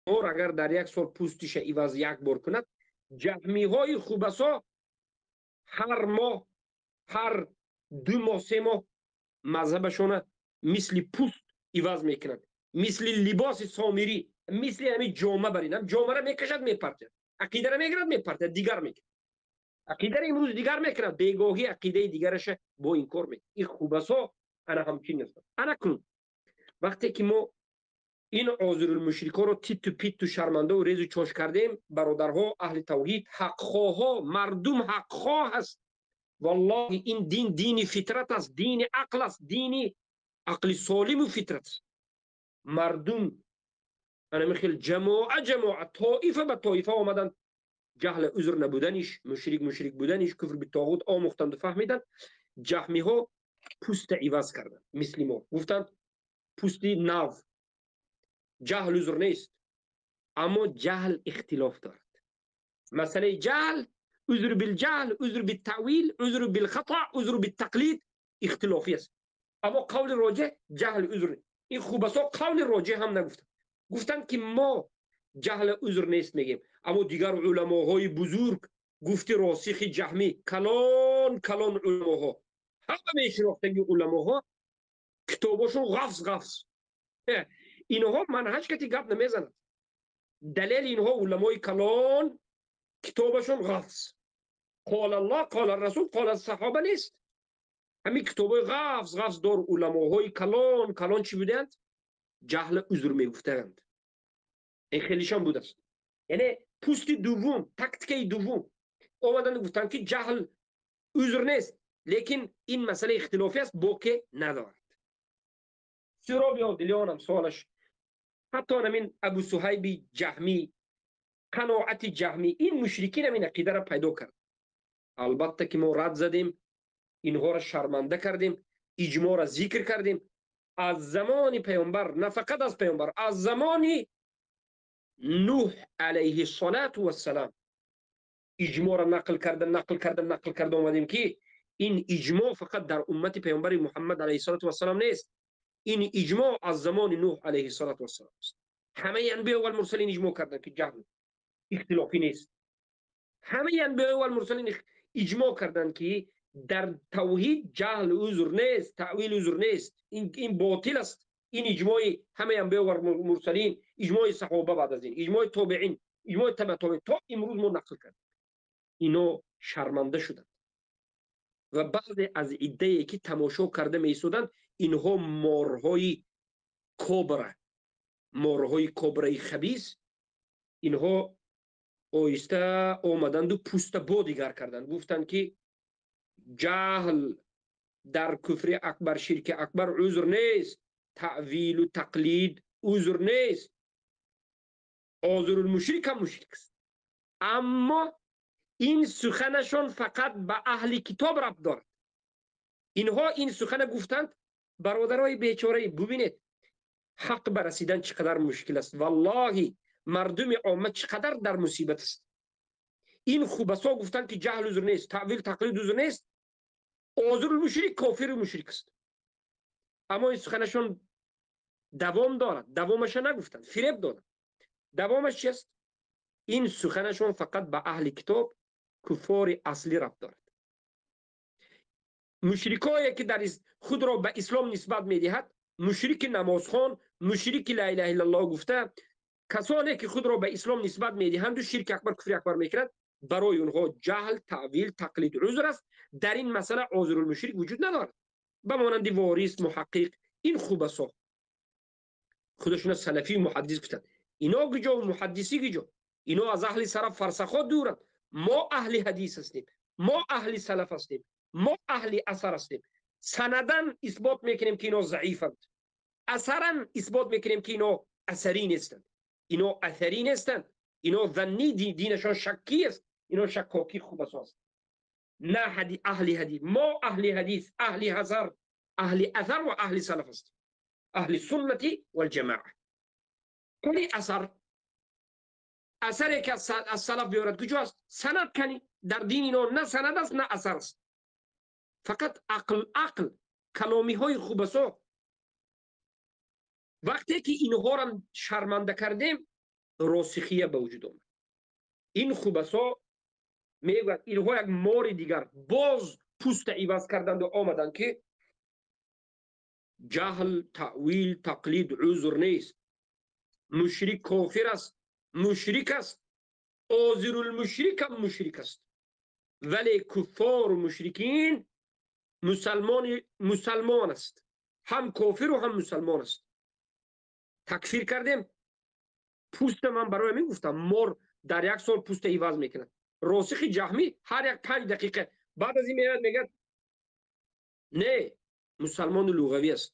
Мор агар дар як сол пӯстиша иваз як бор кунад, ҷаҳмиҳои хубасо ҳар моҳ, ҳар 2 моҳ, 3 моҳ мазҳабашона мисли пӯст иваз мекунанд, мисли либоси сомирӣ, мисли ҳамин ҷома барин ҷомара мекашад, мепартяд, ақидара мегирад, мепартяд, дигар мекунад, ақидаро имрӯз дигар мекунад, бегоҳӣ ақидаи дигараша бо инкор мекунад. Ин хубасо ана ҳамчин астанд. Ана кунун вақте ки мо ин озирулмушрикоро титту питту, шармандаву резу чош кардем, бародарҳо, аҳли тавҳид, ҳақхоҳҳо, мардум ҳақхоҳ аст. Валлоҳи, ин дин дини фитрат аст, дини ақл аст, дини ақли солиму фитрат аст. Мардум анами хел ҷамоа ҷамоа, тоифа ба тоифа омаданд, ҷаҳла узр набуданиш, мушрик мушрик буданиш, куфр битоғут омӯхтанду фаҳмиданд. Ҷаҳмиҳо пӯста иваз карданд, мисли мо гуфтанд: пӯсти нав, ҷаҳл узр нест. Аммо ҷаҳл ихтилоф дорад. Масъалаи ҷаҳл, узр билҷаҳл, узр биттавил, узр билхато, узр биттақлид ихтилофӣ аст. Аммо қавли роҷеҳ, ҷаҳл узр. Ин хубасо қавли роҷеҳ ҳам нагуфтанд, гуфтанд ки мо ҷаҳл узр нест мегем. Аммо дигар уламоҳои бузург, гуфти росихи ҷаҳмӣ, калон калон уламоҳо, ҳама мешинохтаги уламоҳо, китобошон ғафз ғафз, инҳо манҳаҷ кати гап намезанад. Далели инҳо уламои калон, китобашон ғафз, қола Аллоҳ, қола Расул, қола саҳоба нест. Ҳамин китобҳои ғафз ғафз дор уламоҳои калон калон чӣ буданд? Ҷаҳла узр мегуфтаанд. Ин хелишон будааст. Яъне пӯсти дуввум, тактикаи дуввум омаданд, гуфтанд ки ҷаҳл узр нест, лекин ин масъала ихтилофӣ аст, боке надорад. Суроби Одилёнам суолаш, ҳатто намин Абу Суҳайби ҷаҳмӣ, қаноати ҷаҳмӣ, ин мушрикин ҳамин ақидаро пайдо кард. Албатта ки мо рад задем, инҳоро шарманда кардем, иҷмоъро зикр кардем аз замони паёмбар, на фақат аз паёмбар, аз замони Нуҳ алайҳи салату вассалам иҷмоъро нақл карда, нақл карда, нақл карда омадем, ки ин иҷмоъ фақат дар уммати паёмбари Муҳаммад алайҳи салату вассалам нест, ин иҷмоъ аз замони Нуҳ алайҳи салату вассалам аст. Ҳамаи анбиё вал мурсалин иҷмоъ карданд, ки ҷаҳл ихтилофӣ нест. Ҳамаи анбиё вал мурсалин иҷмоъ карданд, ки дар тавҳид ҷаҳл узр нест, таъвил узр нест, ин ботил аст. Ин иҷмои ҳамаи анбиё ва мурсалин, иҷмои саҳоба, баъд аз ин иҷмои тобеин, иҷмои таба тобеин, то имрӯз мо нақл кардем. Ино шарманда шуданд ва баъзе аз иддае ки тамошо карда меистоданд, инҳо морҳои кобра, морҳои кобраи хабис, инҳо оҳиста омаданду пӯста бо дигар карданд. Гуфтанд ки ҷаҳл дар куфри акбар, ширки акбар узр нест, таъвилу тақлид узр нест, озирулмушрик ҳам мушрик аст. Аммо ин суханашон фақат ба аҳли китоб рабт дорад. Инҳо ин сухана гуфтанд. Бародарои бечораи, бубинед, ҳақ ба расидан чӣ қадар мушкил аст. Валлоҳи, мардуми омма чӣ қадар дар мусибат аст. Ин хубасо гуфтанд ки ҷаҳл узр нест, таъвил, тақлид узр нест, озирулмушрик кофиру мушрик аст. Аммо ин суханашон давом дорад. Давомаша нагуфтанд, фиреб доданд. Давомаш чи аст? Ин суханашон фақат ба аҳли китоб, куффори аслӣ рабт дорад. Мушрикое ки дар худро ба ислом нисбат медиҳад, мушрики намозхон, мушрики ла илаҳа иллаллоҳ гуфта, касоне ки худро ба ислом нисбат медиҳанду ширки акбар, куфри акбар мекунанд, барои онҳо ҷаҳл, таъвил, тақлид узр аст. Дар ин масъала озирулмушрик вуҷуд надорад, ба монанди ворис, муҳаққиқ. Ин хубасо худашона салафию муҳаддис гуфтанд. Ино гуҷо, муҳаддисӣ гуҷо? Ино аз аҳли салаф фарсахо дуранд. Мо аҳли ҳадис ҳастем, мо аҳли салаф ҳастем, мо аҳли асар ҳастем. Санадан исбот мекунем, ки ино заифанд, асаран исбот мекунем, ки ино асарӣ нестанд, ино асарӣ нестанд, ино занни, динашон шаккӣ аст, ино шаккокӣ хубасо аст, на аҳли ҳадис. Мо аҳли ҳадис, аҳли ҳазар, аҳли асар ва аҳли салаф ҳастем, аҳли суннати валҷамоа. Кани асар, асаре ки аз салаф биёрад куҷо аст? Санад кани? Дар дини ино на санад аст, на асар аст, фақат ақл, ақл, каломиҳои хубасо. Вақте ки инҳоро шарманда кардем, росихия ба вуҷуд омад. Ин хубасо мегӯяд, инҳо як мори дигар боз пӯста иваз карданду омаданд, ки ҷаҳл, таъвил, тақлид узр нест, мушрик кофир аст, мушрик аст, озирулмушрикам мушрик аст, вале куффору мушрикин мусалмон аст, ҳам кофиру ҳам мусалмон аст. Такфир кардем. Пӯста ман барои мегуфтам, мор дар як сол пӯста иваз мекунад. Росихи ҷаҳмӣ ҳар як 5 дақиқа баъд аз ин меояд, мегӯяд: не, мусалмони луғавӣ аст,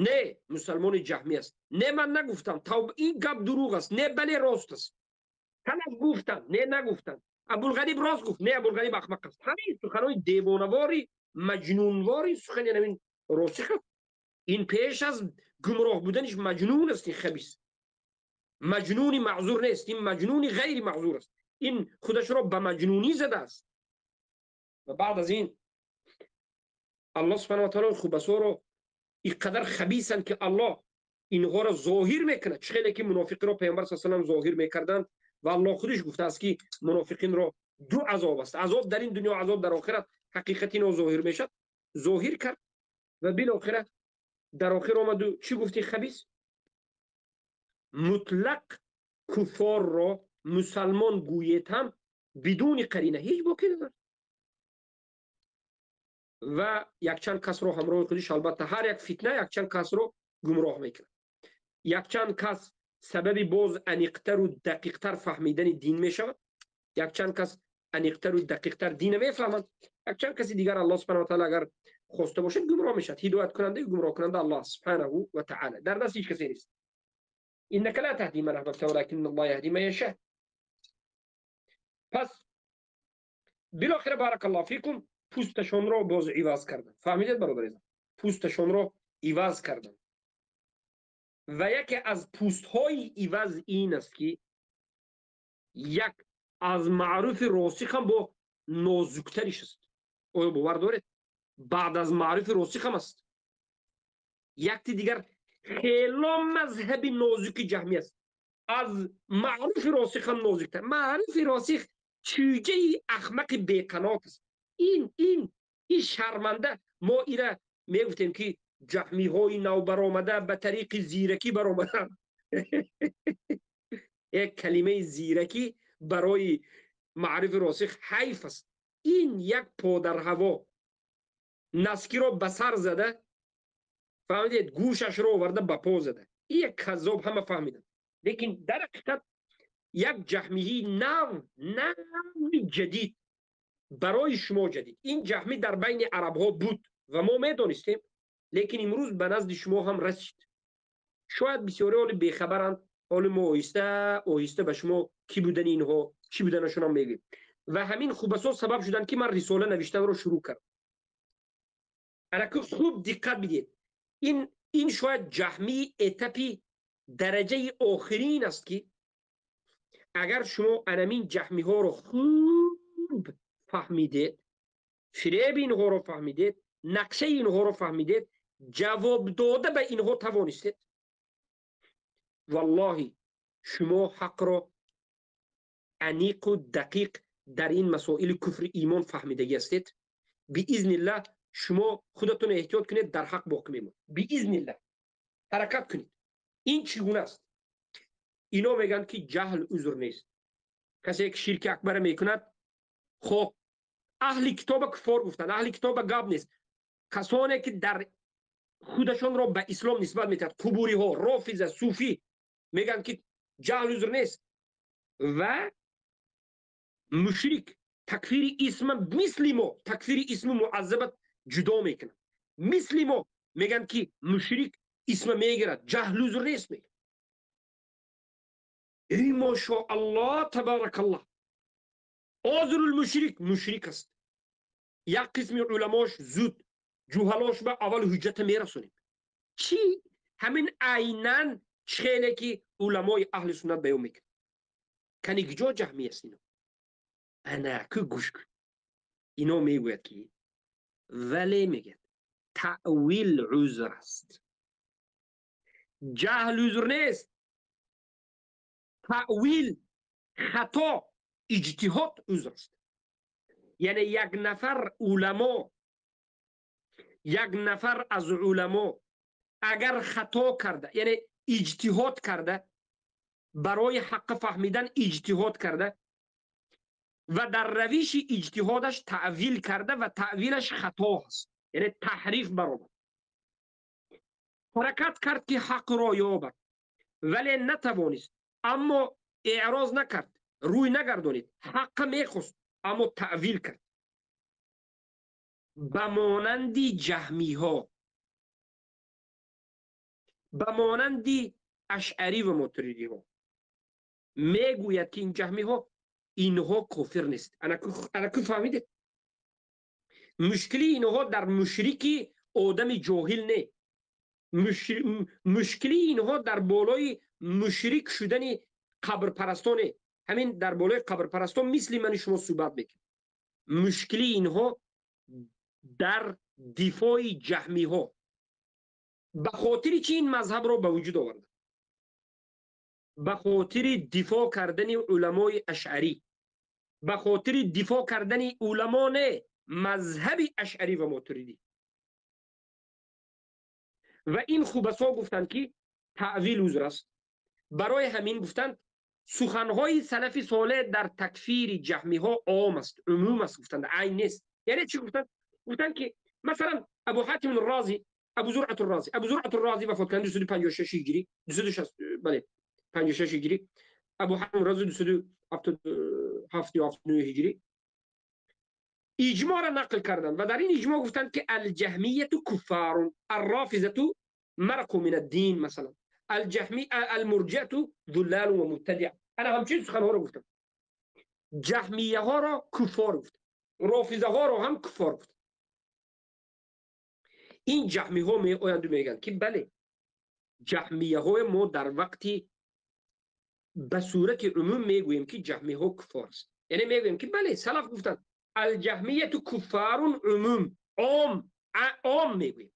не, мусалмони ҷаҳмӣ аст, не, ман нагуфтам, ин гап дурӯғ аст, не, бале, рост аст, талаф гуфтанд, не, нагуфтанд, Абулғариб рост гуфт, не, Абулғариб ахмақ аст. Ҳамин суханои девонавори, маҷнунвори сухани ҳамин росих аст. Ин пеш аз гумроҳ буданиш маҷнун аст. Ин хабис маҷнуни маъзур нест, ин маҷнуни ғайри маъзур аст. Ин худашро ба маҷнунӣ задааст. Ва баъд аз ин Аллоҳ субҳана ва таоло хубасоро ин қадар хабисанд, ки Аллоҳ инҳоро зоҳир мекунад, чӣ хеле ки мунофиқиро Паёмбар са салам зоҳир мекарданд. Ва Аллоҳ худиш гуфтааст, ки мунофиқинро ду азоб аст: азоб дар ин дунё, азоб дар охират. Ҳақиқати ино зоҳир мешавад, зоҳир кард. Ва билохира дар охир омаду чӣ гуфти хабис? Мутлақ куфорро мусалмон гӯед ҳам бидуни қарина ҳеҷ боке надорад. Ва якчанд касро ҳамроҳи худиш, албатта, ҳар як фитна якчанд касро гумроҳ мекунад, якчанд кас сабаби боз аниқтару дақиқтар фаҳмидани дин мешавад, якчанд кас аниқтару дақиқтар дина мефаҳманд, якчанд каси дигар, Аллоҳ субҳана ва таала агар хоста бошад, гумроҳ мешавад. Ҳидояткунандаи гумроҳкунанда Аллоҳ субҳанаҳу ва таала, дар дасти ҳеҷ касе нест. إنك لا تهدي من أحببت ولكن الله يهدي من يشاء. پس بالاخره، بارك الله فيكم، پوستشون رو باز عوض کردن. فهمیدید برادر؟ پوستشون رو عوض کردن. و یکی از پوست های عوض این است که یک از معروف راسخ هم با نازکترش است. آیا باور دارید؟ بعد از معروف راسخ هم است. یکی دیگر خیلی مذهبی نازک جهمی است، از معروف راسخ هم نازکتر. معروف راسخ چوجه احمق بیقنات است. این شرمنده. ما ایره میگفتیم که جهمی های نو برآمده به طریق زیرکی برآمدن. یک کلمه زیرکی برای معرف راسخ حیف است. این یک پادر هوا نسکی را به سر زده، فهمیدید؟ گوشش رو آورده به پا زده. این یک کذاب، همه فهمیدن. لیکن در حقیقت یک جهمی نو، نو جدید، برای شما جدید. این جهمی در بین عرب ها بود و ما میدانستیم، لیکن امروز به نزد شما هم رسید. شاید بسیاری حال بیخبرند. حال ما آهسته آهسته به شما کی بودن اینها، چی بودنشون هم میگیم. و همین خوبسا سبب شدن که من رساله نوشتن رو شروع کردم. اگر خوب دقت بدید، این شاید جهمی étape ی درجه آخرین است که اگر شما انمین جهمی ها رو خوب فهمیدید، فریب اینها رو فهمیدید، نقشه اینها رو فهمیدید، جواب داده به اینها توانستید، والله شما حق را انیق و دقیق در این مسائل کفر ایمان فهمیدگی هستید. باذن الله شما خودتون احتیاط کنید، در حق باقی میمونید باذن الله. حرکت کنید. این چگونه است؟ اینا میگن که جهل عذر نیست. کسی که شرک اکبر میکند، خب اهل کتاب کفار گفتن، اهل کتاب گپ نیست. کسانی که در خودشان را به اسلام نسبت میدهند، قبوری ها، رافضه، صوفی، میگن که جهل عذر نیست و مشرک تکفیر اسم مثل ما، تکفیر اسم معذبت جدا میکنن. مثل ما میگن که مشرک اسم میگیرد، جهل عذر نیست میگن. ای ماشاءالله، تبارک الله. عذر المشرک مشرک است. یک قسم علماش زود جوهلاش به اول حجت میرسونیم. چی؟ همین عینا چخیله که علمای اهل سنت بیان میکنن. کنی کجا جهمی است اینا؟ انا که گوش کن. اینا میگوید که ولی میگه تأویل عذر است، جهل عذر نیست. Таъвил, хато, иҷтиҳод узр аст. Яъне як нафар уламо, як нафар аз уламо агар хато карда, яъне иҷтиҳод карда, барои ҳаққ фаҳмидан иҷтиҳод карда ва дар равиши иҷтиҳодаш таъвил карда ва таъвилаш хато аст, яъне таҳриф баромад, ҳаракат кард, ки ҳақро ёбад, вале натавонист, аммо эъроз накард, рӯй нагардонид, ҳаққа мехост, аммо таъвил кард, ба монанди ҷаҳмиҳо, ба монанди ашъарӣ ва мотуридиҳо, мегӯяд, ки ин ҷаҳмиҳо, инҳо кофир нест. Анаку фаҳмидед, мушкили инҳо дар мушрики одами ҷоҳил не, мушкили инҳо дар болои мушрик шудани қабрпарастоне, ҳамин дар болои қабрпарастон мисли мани шумо суҳбат мекунем. Мушкили инҳо дар дифои ҷаҳмиҳо. Ба хотири чи ин мазҳабро ба вуҷуд оварда? Ба хотири дифоъ кардани уламои ашъарӣ, ба хотири дифоъ кардани уламо не, мазҳаби ашъарӣ ва мотуридӣ. Ва ин хубасо гуфтанд, ки таъвил узр аст. Барои ҳамин гуфтанд, суханҳои салафи солеҳ дар такфири ҷаҳмиҳо ом аст, умум аст, гуфтанд, айн нест. Яъне чӣ гуфтанд? Гуфтанд, ки масалан Абу Ҳатим Розӣ, Абу Зуръат Розӣ, Абу Зуръат Розӣ вафот карданд 256 ҳиҷрӣ, 260, бале, 56 ҳиҷрӣ, Абу Ҳатим Розӣ 277 ё 79 ҳиҷрӣ. Иҷмоъро нақл карданд ва дар ин иҷмоъ гуфтанд, ки الجهمية كفار، الرافضة مرقوا من الدين، مثلا الجهمي، المرجئة ضلال ومبتدع. ана ҳамчунин суханҳоро гуфтам. Ҷаҳмияҳоро куффор гуфт, рофизаҳоро ҳам куффор гуфт. Ин ҷаҳмиҳо меоянду мегӯянд, ки бале, ҷаҳмияҳои мо дар вақти ба сурати умум мегӯем, ки ҷаҳмиҳо куффор аст. Яъне мегӯем, ки бале, салаф гуфтанд الجهمية كفار умум, ом ом мегӯем,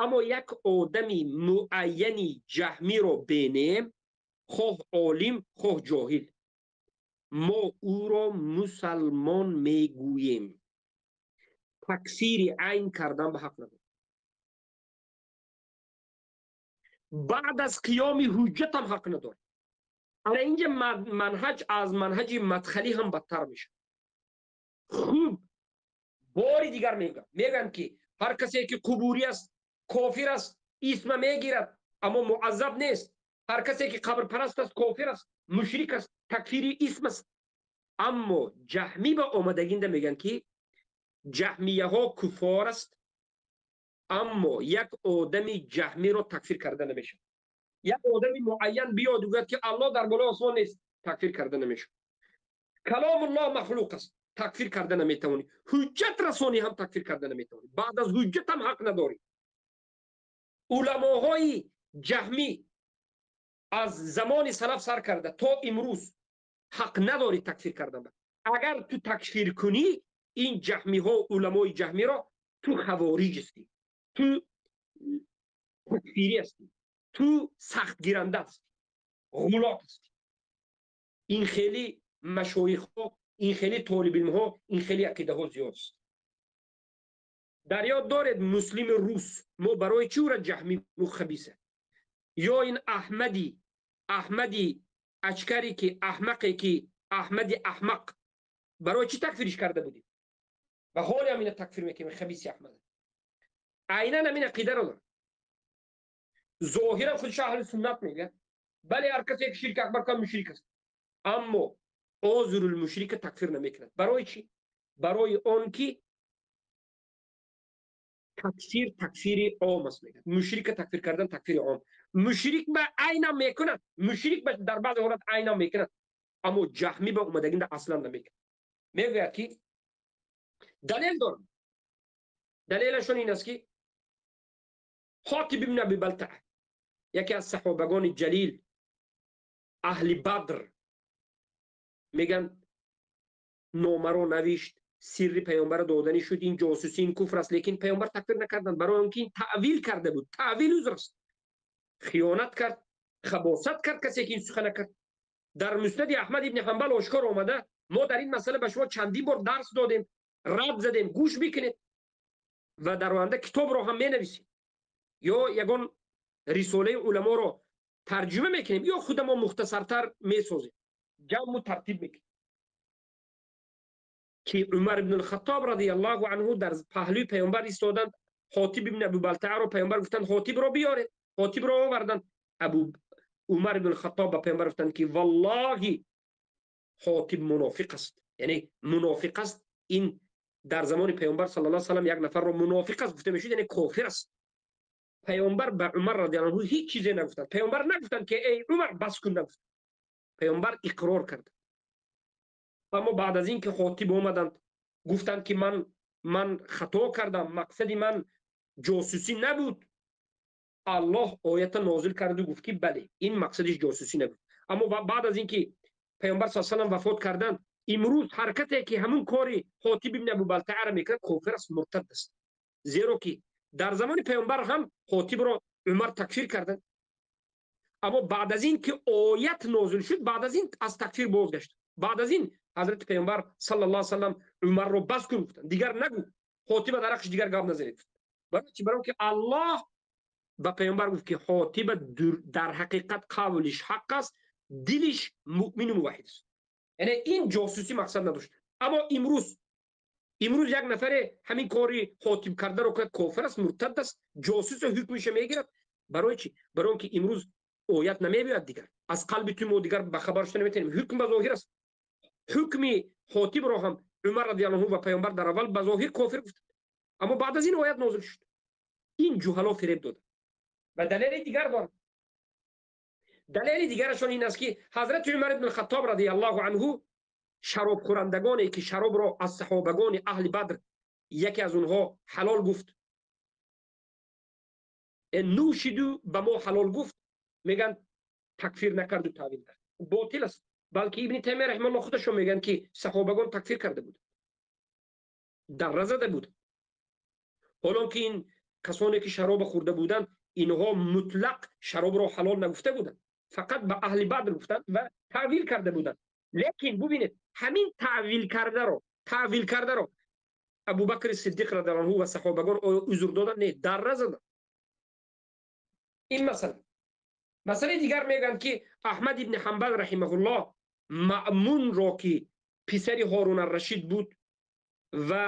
аммо як одами муайяни ҷаҳмиро бенем, хоҳ олим, хоҳ ҷоҳил, мо ӯро мусалмон мегӯем, такфири айн кардан ба ҳақ надорем. Баъд аз қиёми ҳуҷҷатам ҳақ надорем. Ана инҷа манҳаҷ аз манҳаҷи мадхалӣ ҳам бадтар мешавад. Хуб, бори дигар мегӯям, мегӯям, ки ҳар касе ки қубурӣ аст, кофир аст, исма мегирад, аммо муаззаб нест. Ҳар касе ки қабрпараст аст, кофир аст, мушрик аст, такфири исм аст. Аммо ҷаҳмӣ ба омадагинда мегӯянд, ки ҷаҳмияҳо куффор аст, аммо як одами ҷаҳмиро такфир карда намешавад. Як одами муайян биёд, гӯяд, ки Аллоҳ дар болои осмон нест, такфир карда намешавад. Каломуллоҳ махлуқ аст, такфир карда наметавонӣ. Ҳуҷҷат расонӣ ҳам такфир карда наметавонӣ. Баъд аз ҳуҷҷат ҳам ҳақ надорӣ. Уламоҳои ҷаҳмӣ аз замони салаф сар карда то имрӯз ҳақ надорӣ такфир кардан. Агар ту такфир кунӣ ин ҷаҳмиҳо, уламои ҷаҳмиро, ту хавориҷ ҳастӣ, ту такфирӣ ҳастӣ, ту сахтгиранда ҳастӣ, ғулот ҳастӣ. Ин хеле машоихҳо, ин хеле толибилмҳо, ин хеле ақидаҳо зиёд аст. Дар ёд доред, муслими рус, мо барои чӣ ӯра ҷаҳмӣ хабиса, ё ин Аҳмади ачкаре, ки аҳмақе, ки Аҳмади аҳмақ, барои чӣ такфириш карда будем ва ҳоле ҳам ина такфир мекунем? Хабиси Аҳмад айнан ҳамин ақидаро дорад. Зоҳиран худаш аҳли суннат мегӯяд, бале, ҳар касе ки ширк акбар кунад, мушрик аст, аммо озурулмушрика такфир намекунад. Барои чӣ? Барои он ки такфир такфири ом аст, мегӯяд. Мушрика такфир кардан такфири ом, мушрик ба айнам мекунад, мушрик ба дар баъзе ҳолат айнам мекунад, аммо ҷаҳмӣ ба омадагинда аслан намекунад. Мегӯяд, ки далел дорам. Далелашон ин аст, ки Ҳотиб ибн Аби Балтаа, яке аз саҳобагони ҷалил, аҳли Бадр, мегӯянд, номаро навишт, сирри паёмбара доданӣ шуд. Ин ҷосусӣ, ин куфр аст, лекин паёмбар такфир накарданд, барои он ки ин таъвил карда буд. Таъвил узр аст. Хиёнат кард, хабосат кард касе ки ин сухана кард. Дар Муснади Аҳмад ибни Ҳанбал ошкор омада. Мо дар ин масъала ба шумо чандин бор дарс додем, рад задем, гӯш бикунед ва дар оянда китобро ҳам менависем ё ягон рисолаи уламоро тарҷума мекунем ё худамо мухтасартар месозем, ҷамъу тартиб мекунем, ки Умар ибн Хаттоб радиаллоҳу анҳу дар паҳлӯи паёмбар истоданд. Ҳотиб ибн Абу Балтааро паёмбар гуфтанд: «Ҳотибро биёред». Ҳотибро оварданд. Абу Умар ибн Хаттоб ба паёмбар гуфтанд, ки валлоҳи, Ҳотиб мунофиқ аст. Яъне мунофиқ аст, ин дар замони паёмбар саллаллоҳу алайҳи васаллам як нафарро мунофиқ аст гуфта мешуд, яъне кофир аст. Паёмбар ба Умар радиаллоҳу анҳу ҳеҷ чизе нагуфтанд. Паёмбар нагуфтанд, ки эй Умар, бас кун, нагуфтанд. Паёмбар иқрор кард. Аммо баъд аз ин ки Ҳотиб омаданд, гуфтанд, ки ман хато кардам, мақсади ман ҷосусӣ набуд. Аллоҳ оята нозил карду гуфт, ки бале, ин мақсадиш ҷосусӣ набуд. Аммо баъд аз ин ки паёмбар са салам вафот карданд, имрӯз ҳар касе ки ҳамун кори Ҳотиб ибни Абу Балтаъра мекард, кофир аст, муртад аст. Зеро ки дар замони паёмбар ҳам Ҳотибро Умар такфир карданд, аммо баъд аз ин ки оят нозил шуд, баъд аз ин аз такфир бозгашт. Баъд аз ин ҳазрати паёмбар саллаллоҳу алайҳи васаллам Умарро бас кун гуфтанд, дигар нагӯ, Ҳотиба дар ҳаққаш дигар гап назанед. Барои чи? Барои ки Аллоҳ ба паёмбар гуфт, ки Ҳотиба дар ҳақиқат қавлиш ҳақ аст, дилиш муъмину муваҳид аст. Яъне ин ҷосусӣ мақсад надошт. Аммо имрӯз як нафаре ҳамин кори Ҳотиб кардаро кунад, кофир аст, муртад аст, ҷосуса ҳукмиша мегирад. Барои чӣ? Барои он ки имрӯз оят намебиёяд, дигар аз қалби ту мо дигар ба хабар шуда наметавонем. Ҳукм ба зоҳир аст. Ҳукми Ҳотибро ҳам Умар радиаллоҳу ва паёмбар дар аввал ба зоҳир кофир гуфтанд, аммо баъд аз ин оят нозил шуд. Ин ҷуҳало фиреб доданд ва далели дигар доранд. Далели дигарашон ин аст, ки ҳазрати Умар ибн Хаттоб радиаллоҳу анҳу шаробхӯрандагоне ки шаробро аз саҳобагони аҳли Бадр яке аз онҳо ҳалол гуфт, нӯшиду ба мо ҳалол гуфт, мегӯянд, такфир накарду таъвил кард. Ботил аст. Балки Ибни Таймия раҳималлоҳ худашон мегӯянд, ки саҳобагон такфир карда буд, дарра зада буд. Ҳолон ки ин касоне ки шароба хӯрда буданд, инҳо мутлақ шаробро ҳалол нагуфта буданд, фақат ба аҳли Бадр гуфтанд ва таъвил карда буданд. Лекин бубинед, ҳамин таъвил кардаро Абубакри Сиддиқ радиаллоҳу анҳу ва саҳобагон оё узр доданд? Не, дарра заданд. Ин масъала. Масъалаи дигар, мегӯянд, ки Аҳмад ибни Ҳанбал раҳимаҳуллоҳ Маъмунро, ки писари Ҳорун Аррашид буд ва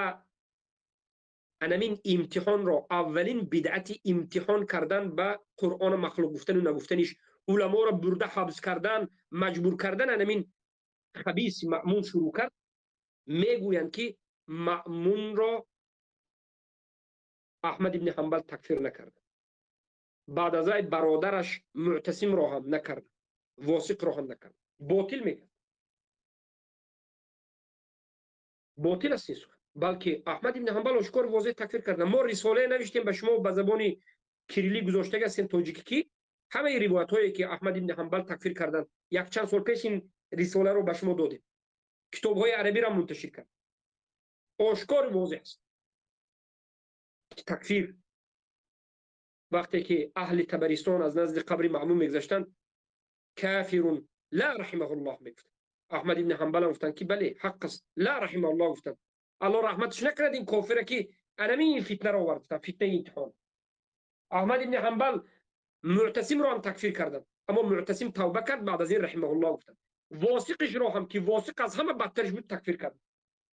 анамин имтиҳонро, аввалин бидъати имтиҳон кардан ба Қуръона махлуқ гуфтану нагуфтаниш, уламоро бурда ҳабс кардан, маҷбур кардан, анамин хабиси Маъмун шурӯъ кард, мегӯянд, ки Маъмунро Аҳмад ибни Ҳанбал такфир накард. Баъд аз вай бародараш Муътасимро ҳам накард, Восиқро ҳам накард. Ботил мегӯяд, ботил аст ин сухан. Балки Аҳмад ибни Ҳанбал ошкор, возеҳ такфир карда. Мо рисолае навиштем ба шумо, ба забони кирилӣ гузоштага ҳастем, тоҷикӣ, ки ҳамаи ривоятҳое ки Аҳмад ибни Ҳанбал такфир карданд. Якчанд сол пеш ин рисоларо ба шумо додем, китобҳои арабиро мунташир кард. Ошкор, возеҳ аст такфир. Вақте ки аҳли Табаристон аз назди қабри Маъмун мегузаштанд, «Кафирун, ла раҳимаҳуллоҳ» мегуфтанд. Аҳмад ибни Ҳанбалам гуфтанд, ки бале, ҳақ аст, ла раҳимаҳуллоҳ гуфтанд, Аллоҳ раҳматаш накунад ин кофира, ки анамин ин фитнаро овард, гуфтанд, фитнаи имтиҳон. Аҳмад ибни Ҳанбал Муътасимро ҳам такфир карданд, аммо Муътасим тавба кард, баъд аз ин раҳимаҳуллоҳ гуфтанд. Восиқишро ҳам, ки Восиқ аз ҳама бадтариш буд, такфир кард.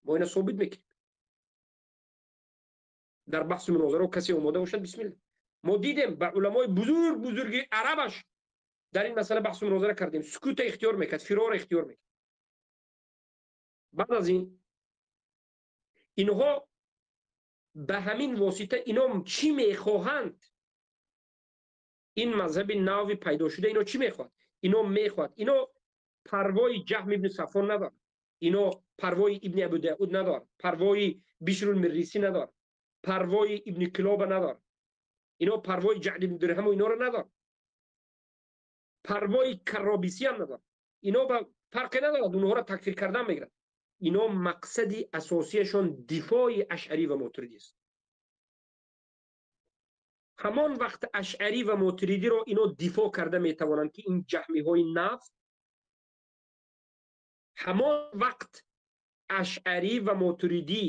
Мо ина собит мекунем дар баҳсу мунозаро. Касе омода бошад, бисмилла. Мо дидем, ба уламои бузург бузурги арабаш дар ин масъала баҳсу мунозара кардем, сукута ихтиёр мекард, фирора ихтиёр мекард. Баъд аз ин инҳо ба ҳамин восита ино чӣ мехоҳанд? Ин мазҳаби нави пайдо шуда, ино чӣ мехоҳад? Ино мехоҳад, ино парвои Ҷаҳм ибни Сафвон надорад, ино парвои Ибни Абу Дауд надорад, парвои Бишрулмиррисӣ надорад, парвои Ибни Килоба надорад, ино парвои Ҷаъд ибни Дирҳаму иноро надорад, парвои Карробисӣ ҳам надорад. Ино ба фарқе надорад, онҳоро такфир кардан мегирад. Ино мақсади асосияшон дифои Ашъарӣ ва Мотуридӣ аст. Ҳамон вақт Ашъарӣ ва Мотуридиро ино дифоъ карда метавонанд, ки ин ҷаҳмиҳои нав Ҳамон вақт ашъарӣ ва мотуридӣ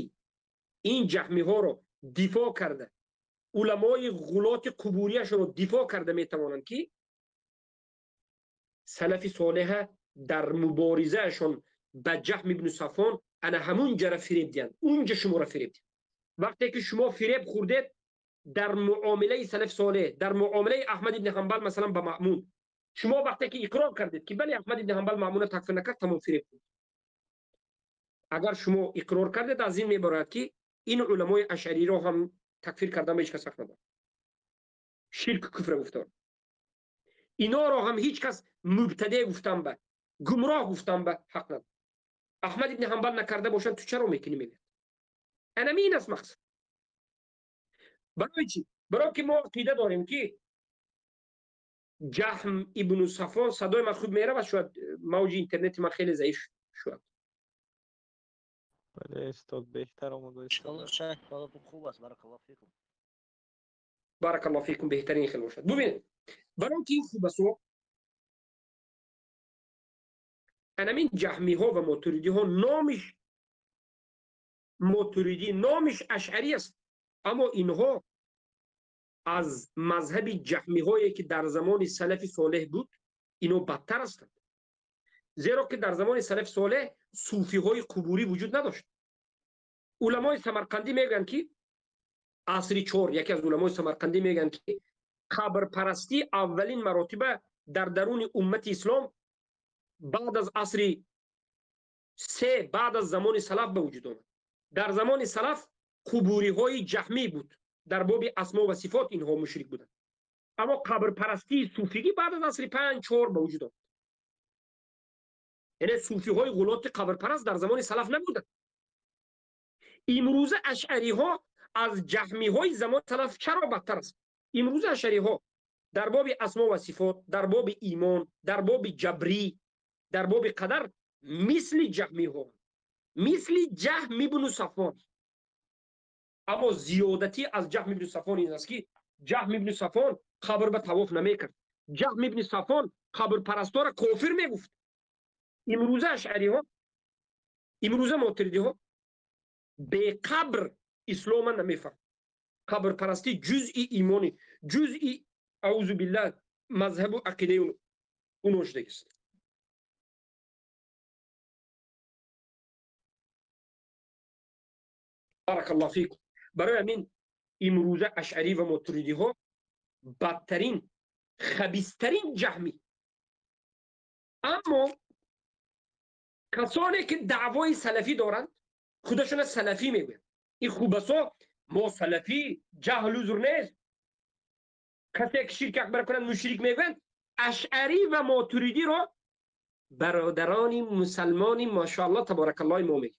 ин ҷаҳмиҳоро дифоъ карда, уламои ғулоти қубурияшонро дифоъ карда метавонанд, ки салафи солеҳа дар муборизаашон ба Ҷаҳм ибни Сафвон ана ҳамун ҷара фиреб диҳанд, унҷа шуморо фиреб диҳанд. Вақте ки шумо фиреб хӯрдед дар муомилаи салафи солеҳ, дар муомилаи Аҳмад ибни Ҳанбал масалан ба Маъмун, шумо вақте ки иқрор кардед, ки бале, Аҳмад ибни Ҳанбал Маъмунро такфир накард, тамом, фиреб хӯрд. Агар шумо иқрор кардед, аз ин мебарояд, ки ин уламои ашъариро ҳам такфир кардан ба ҳеҷ кас ҳақ надорад. Ширк, куфр гуфтор. Иноро ҳам ҳеҷ кас мубтаде гуфтан ба, гумроҳ гуфтан ба ҳақ надорад. Аҳмад ибни Ҳанбал накарда бошанд, ту чаро мекунӣ, мегӯяд. Анами ин аст мақсад. Барои чӣ? Барои ки мо ақида дорем, ки Ҷаҳм ибну Сафвон, садои ман хуб меравад, шояд мавҷи интернети ман хеле заиф шуд. Бале, устод, беҳтар омода. Хуб аст, баракаллоҳ фикум. Баракаллоҳ фикум, беҳтарин хел бошад. Бубинед, барои ки ин хуб аст, анамин ҷаҳмиҳо ва мотуридиҳо, номиш мотуридӣ, номиш ашъарӣ аст, аммо инҳо аз мазҳаби ҷаҳмиҳое, ки дар замони салафи солеҳ буд, ино бадтар ҳастанд. Зеро ки дар замони салафи солеҳ суфиҳои қубурӣ вуҷуд надошт. Уламои самарқандӣ мегӯянд, ки асри чор, яке аз уламои самарқандӣ мегӯянд, ки қабрпарастӣ аввалин маротиба дар даруни уммати ислом баъд аз асри се, баъд аз замони салаф ба вуҷуд омад. Дар замони салаф қубуриҳои ҷаҳмӣ буд, дар боби асмо ва сифот инҳо мушрик буданд, аммо қабрпарастии суфигӣ баъд аз асри панҷ, чор ба вуҷуд омад. Яъне суфиҳои ғулоти қабрпараст дар замони салаф набуданд. Имрӯза ашъариҳо аз ҷаҳмиҳои замони салаф чаро бадтар аст? Имрӯза ашъариҳо дар боби асмо ва сифот, дар боби имон, дар боби ҷабрӣ, дар боби қадар мисли ҷаҳмиҳо, мисли Ҷаҳм ибну Сафвон. Аммо зиёдатӣ аз Ҷаҳм ибни Сафвон ин аст, ки Ҷаҳм ибни Сафвон қабр ба тавоф намекард. Ҷаҳм ибни Сафвон қабрпарастора кофир мегуфт. Имрӯза ашъариҳо, имрӯза мотуридиҳо беқабр ислома намефаҳманд. Қабрпарастӣ ҷузъи имони, ҷузъи, аузу биллаҳ, мазҳабу ақидаи уно шудагист. Баракаллоҳ фикум. Барои ҳамин имрӯза ашъарӣ ва мотуридиҳо бадтарин, хабистарин ҷаҳмӣ. Аммо касоне ки даъвои салафӣ доранд, худашона салафӣ мегӯянд, ин хубасо мо салафӣ, ҷаҳл узр нест, касе ки ширк акбар кунад, мушрик мегӯянд, ашъарӣ ва мотуридиро бародарони мусалмони машааллоҳ таборакаллоҳи мо мегӯянд.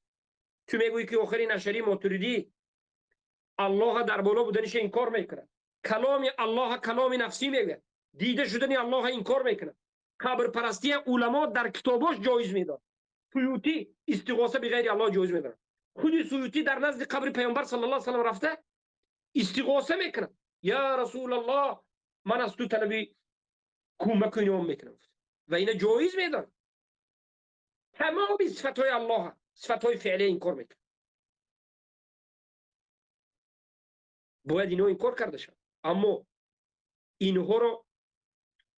Ту мегӯӣ, ки охирин ашъарӣ, мотуридӣ Аллоҳа дар боло буданиша инкор мекунад, каломи Аллоҳа каломи нафсӣ мегӯяд, дида шудани Аллоҳа инкор мекунад, қабрпарастия уламо дар китобош ҷоиз медорад, Суютӣ истиғоса биғайри Аллоҳ ҷоиз медорад, худи Суютӣ дар назди қабри Паёмбар саллаллоҳу алайҳи васаллам рафта истиғоса мекунад: я Расулаллоҳ, ман аз ту талаби кӯмаку инъом мекунам, ва ина ҷоиз медорад. Тамоми сифатҳои Аллоҳа, сифатҳои феълия инкор мекунад. Бояд ино инкор карда шавад, аммо инҳоро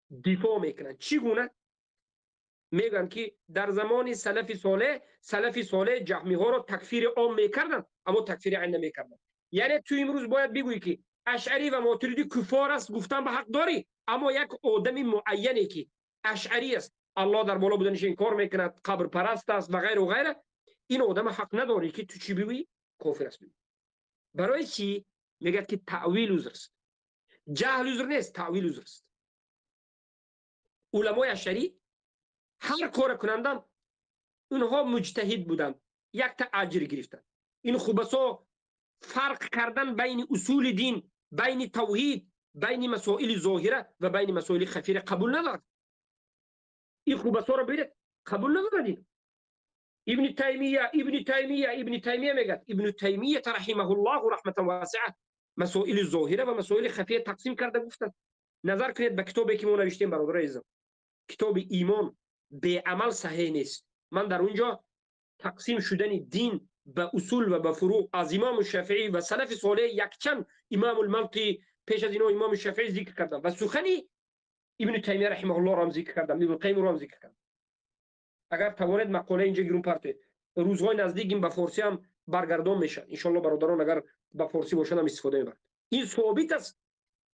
дифоъ мекунанд. Чӣ гуна? Мегӯянд, ки дар замони салафи солеҳ, салафи солеҳ ҷаҳмиҳоро такфири ом мекарданд, аммо такфири айн намекарданд. Яъне ту имрӯз бояд бигӯӣ, ки ашъарӣ ва мотуридӣ куффор аст, гуфтан ба ҳақ дорӣ, аммо як одами муайяне, ки ашъарӣ аст, Аллоҳ дар боло буданиша инкор мекунад, қабрпараст аст ва ғайру ғайра, ин одама ҳақ надорӣ, ки ту чӣ бигӯӣ? Кофир аст бигӯӣ. Барои чӣ? Мегӯяд, ки таъвил узр аст, ҷаҳл узр нест, таъвил узр аст. Уламои ашъарӣ ҳар коре кунандам, онҳо муҷтаҳид буданд, якта аҷр гирифтанд. Ин хубасо фарқ кардан байни усули дин, байни тавҳид, байни масоили зоҳира ва байни масоили хафира қабул надорад. Ин хубасоро бибинед, қабул надорад. Ин Ибни Таймия, Ибни Таймия, Ибни Таймия мегӯяд, Ибни Таймия раҳимаҳуллоҳу раҳматан васиа масоили зоҳира ва масоили хафия тақсим карда гуфтанд. Назар кунед ба китобе, ки мо навиштем, бародарои азизам, китоби «Имон беамал саҳеҳ нест». من در اونجا تقسیم شدن دین به اصول و به فروع از امام شافعی و سلف صالح یکچند امام الملقی پیش از اینا امام شافعی ذکر کردم و سخنی ابن تیمیه رحمه الله را هم ذکر کردم، ابن قیم را هم ذکر کردم. اگر توانید مقاله اینجا گیرون پرته، روزهای نزدیک این به فارسی هم برگردان میشه ان شاء الله. برادران اگر به فارسی باشن هم استفاده میبرند. این ثابت است.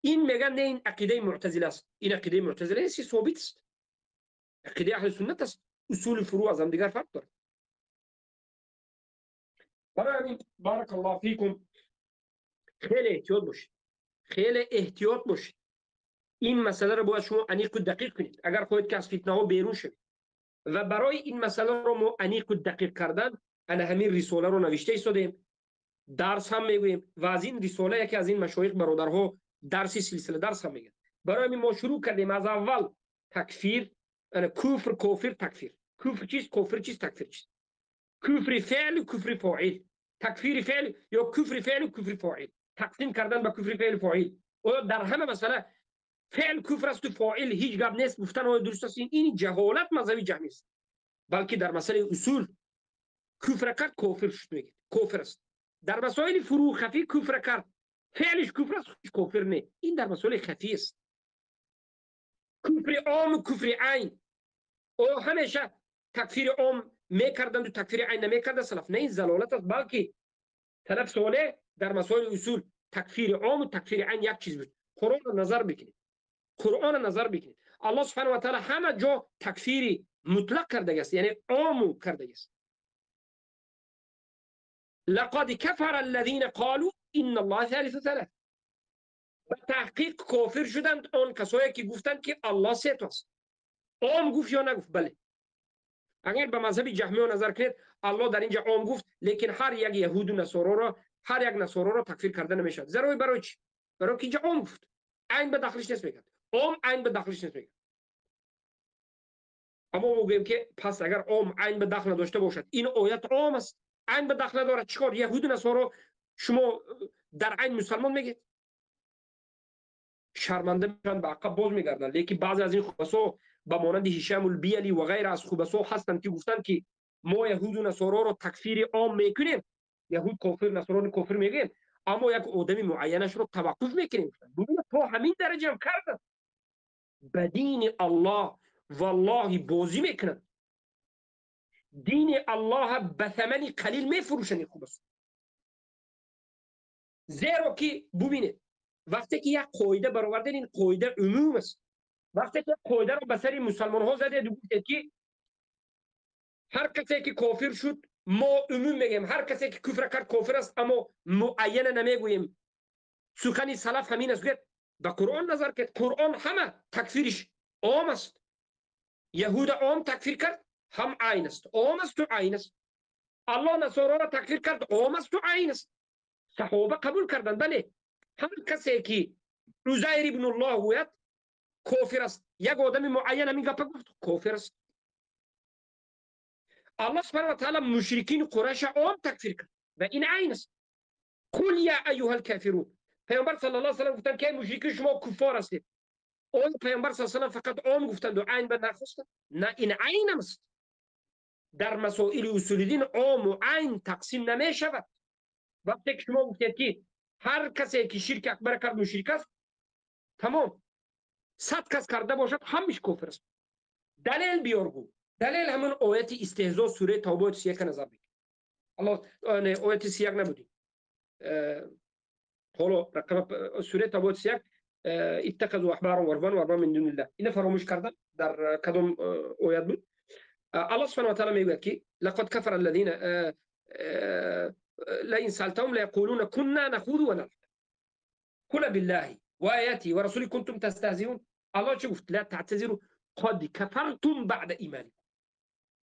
این میگن نه، این عقیده معتزله است. این عقیده معتزله نیست، ثابت است، عقیده اهل سنت است. اصول فروع از هم دیگر فرق داره. برای همین بارک الله فیکم خیلی احتیاط باشید، خیلی احتیاط باشید. این مسئله رو باید شما انیق و دقیق کنید اگر خواهید که از فتنه ها بیرون شوید. و برای این مسئله رو ما انیق و دقیق کردن انا همین رساله رو نوشته ایستادیم، درس هم میگوییم و از این رساله یکی از این مشایخ برادرها درسی سلسله درس هم میگن. برای همین ما شروع کردیم از اول تکفیر، کفر، کافر، تکفیر، کفر چیست، کافر چیست، تکفیر چیست، کفر فعل و کفر فاعل، تکفیر فعل یا کفر فعل و کفر فاعل، تقسیم کردن به کفر فعل فاعل. و در همه مسئله فعل کفر است و فاعل هیچ گپ نیست گفتن آیا درست است؟ این جهالت مذهبی جهمی است. بلکه در مسئله اصول کفر کرد کافر شد، میگه کافر است. در مسائل فروع خفی کفر کرد، فعلش کفر است، خودش کافر نه. این در مسائل خفی است. کفر عام و کفر عین، او همیشه تکفیر عام میکردند و تکفیر عین نمیکردند سلف. نه، این ضلالت است. بلکه سلف صالح در مسائل اصول تکفیر عام و تکفیر عین یک چیز بود. قرآن را نظر بکنید، قرآن را نظر بکنید. الله سبحانه و تعالی همه جا تکفیر مطلق کرده است، یعنی عام کرده است. لقد كفر الذين قالوا ان الله ثالث ثلاث. به تحقیق کافر شدند آن کسایی که گفتند که الله سه تاست. عام گفت یا نگفت؟ بله. اگر به مذهب جهمی نظر کنید الله در اینجا عام گفت، لیکن هر یک یهود و نصارا را، هر یک نصارا را تکفیر کرده نمیشد. زیرا برای چی؟ برای که اینجا عام گفت، عین به داخلش نیست میگه. عام عین به داخلش نیست میگه. اما ما میگیم که پس اگر عام عین به داخل نداشته باشد، این آیت عام است، عین به داخل ندارد، چیکار یهود و نصارا شما در عین مسلمان میگید؟ شرمنده میشن، به عقب باز میگردن. لیکن بعضی از این خبثا به مانند هشام البیلی و غیر از خبثا هستند که گفتند که ما یهود و نصارا رو تکفیر عام میکنیم، یهود کافر، نصرانی کافر میگیم، اما یک آدم معینش رو توقف میکنیم. ببینید تا همین درجه هم کردن، به دین الله والله بازی میکنن، دین الله به ثمن قلیل میفروشن خبثا. زیرا که ببینید وقتی که یک قاعده برآوردن، این قاعده عموم است. وقتی که قاعده رو به سر مسلمان ها زده گفتید که هر کسی که کافر شد ما عموم میگیم، هر کسی که کفر کرد کافر است، اما معین نمیگوییم. سخن سلف همین است. گوید به قرآن نظر کرد، قرآن همه تکفیرش عام است. یهود عام تکفیر کرد، هم عین است، عام است و عین است. الله نصارا را تکفیر کرد، عام است و عین است. صحابه قبول کردند. بله، هر کسی که عزیر ابن الله گوید کافر است، یک آدم معین همین گپ گفت کافر است. الله سبحانه و تعالی مشرکین قریش عام تکفیر کرد و این عین است. قل یا ایها الکافرون، پیامبر صلی الله علیه و سلم گفتند که مشرکین شما کفار هستید. اون پیامبر صلی الله علیه و سلم فقط عام گفتند و عین به نخواستند؟ نه، این عین است. در مسائل اصول دین عام و عین تقسیم نمی شود. وقتی که شما گفتید که هر کسی که شرک اکبر کرد مشرک است، تمام، 100 کس کرده باشد همش کفر است. دلیل بیار گو. دلیل همون آیت استهزاء سوره توبه آیت 31 نظر بگیر. الله نه، آیت 31 نبودی. حالا رقم سوره توبه آیت 31 اتخذوا احبارهم ورهبان و اربابا من دون الله. اینو فراموش کردن در کدام آیت بود؟ الله سبحانه و تعالی میگوید که لقد كفر الذين لئن سألتهم ليقولون كنا نخوض ونلعب قل بالله وآياته ورسوله كنتم تستهزئون. الله چه گفت؟ لا تعتذروا قد كفرتم بعد ایمانکم.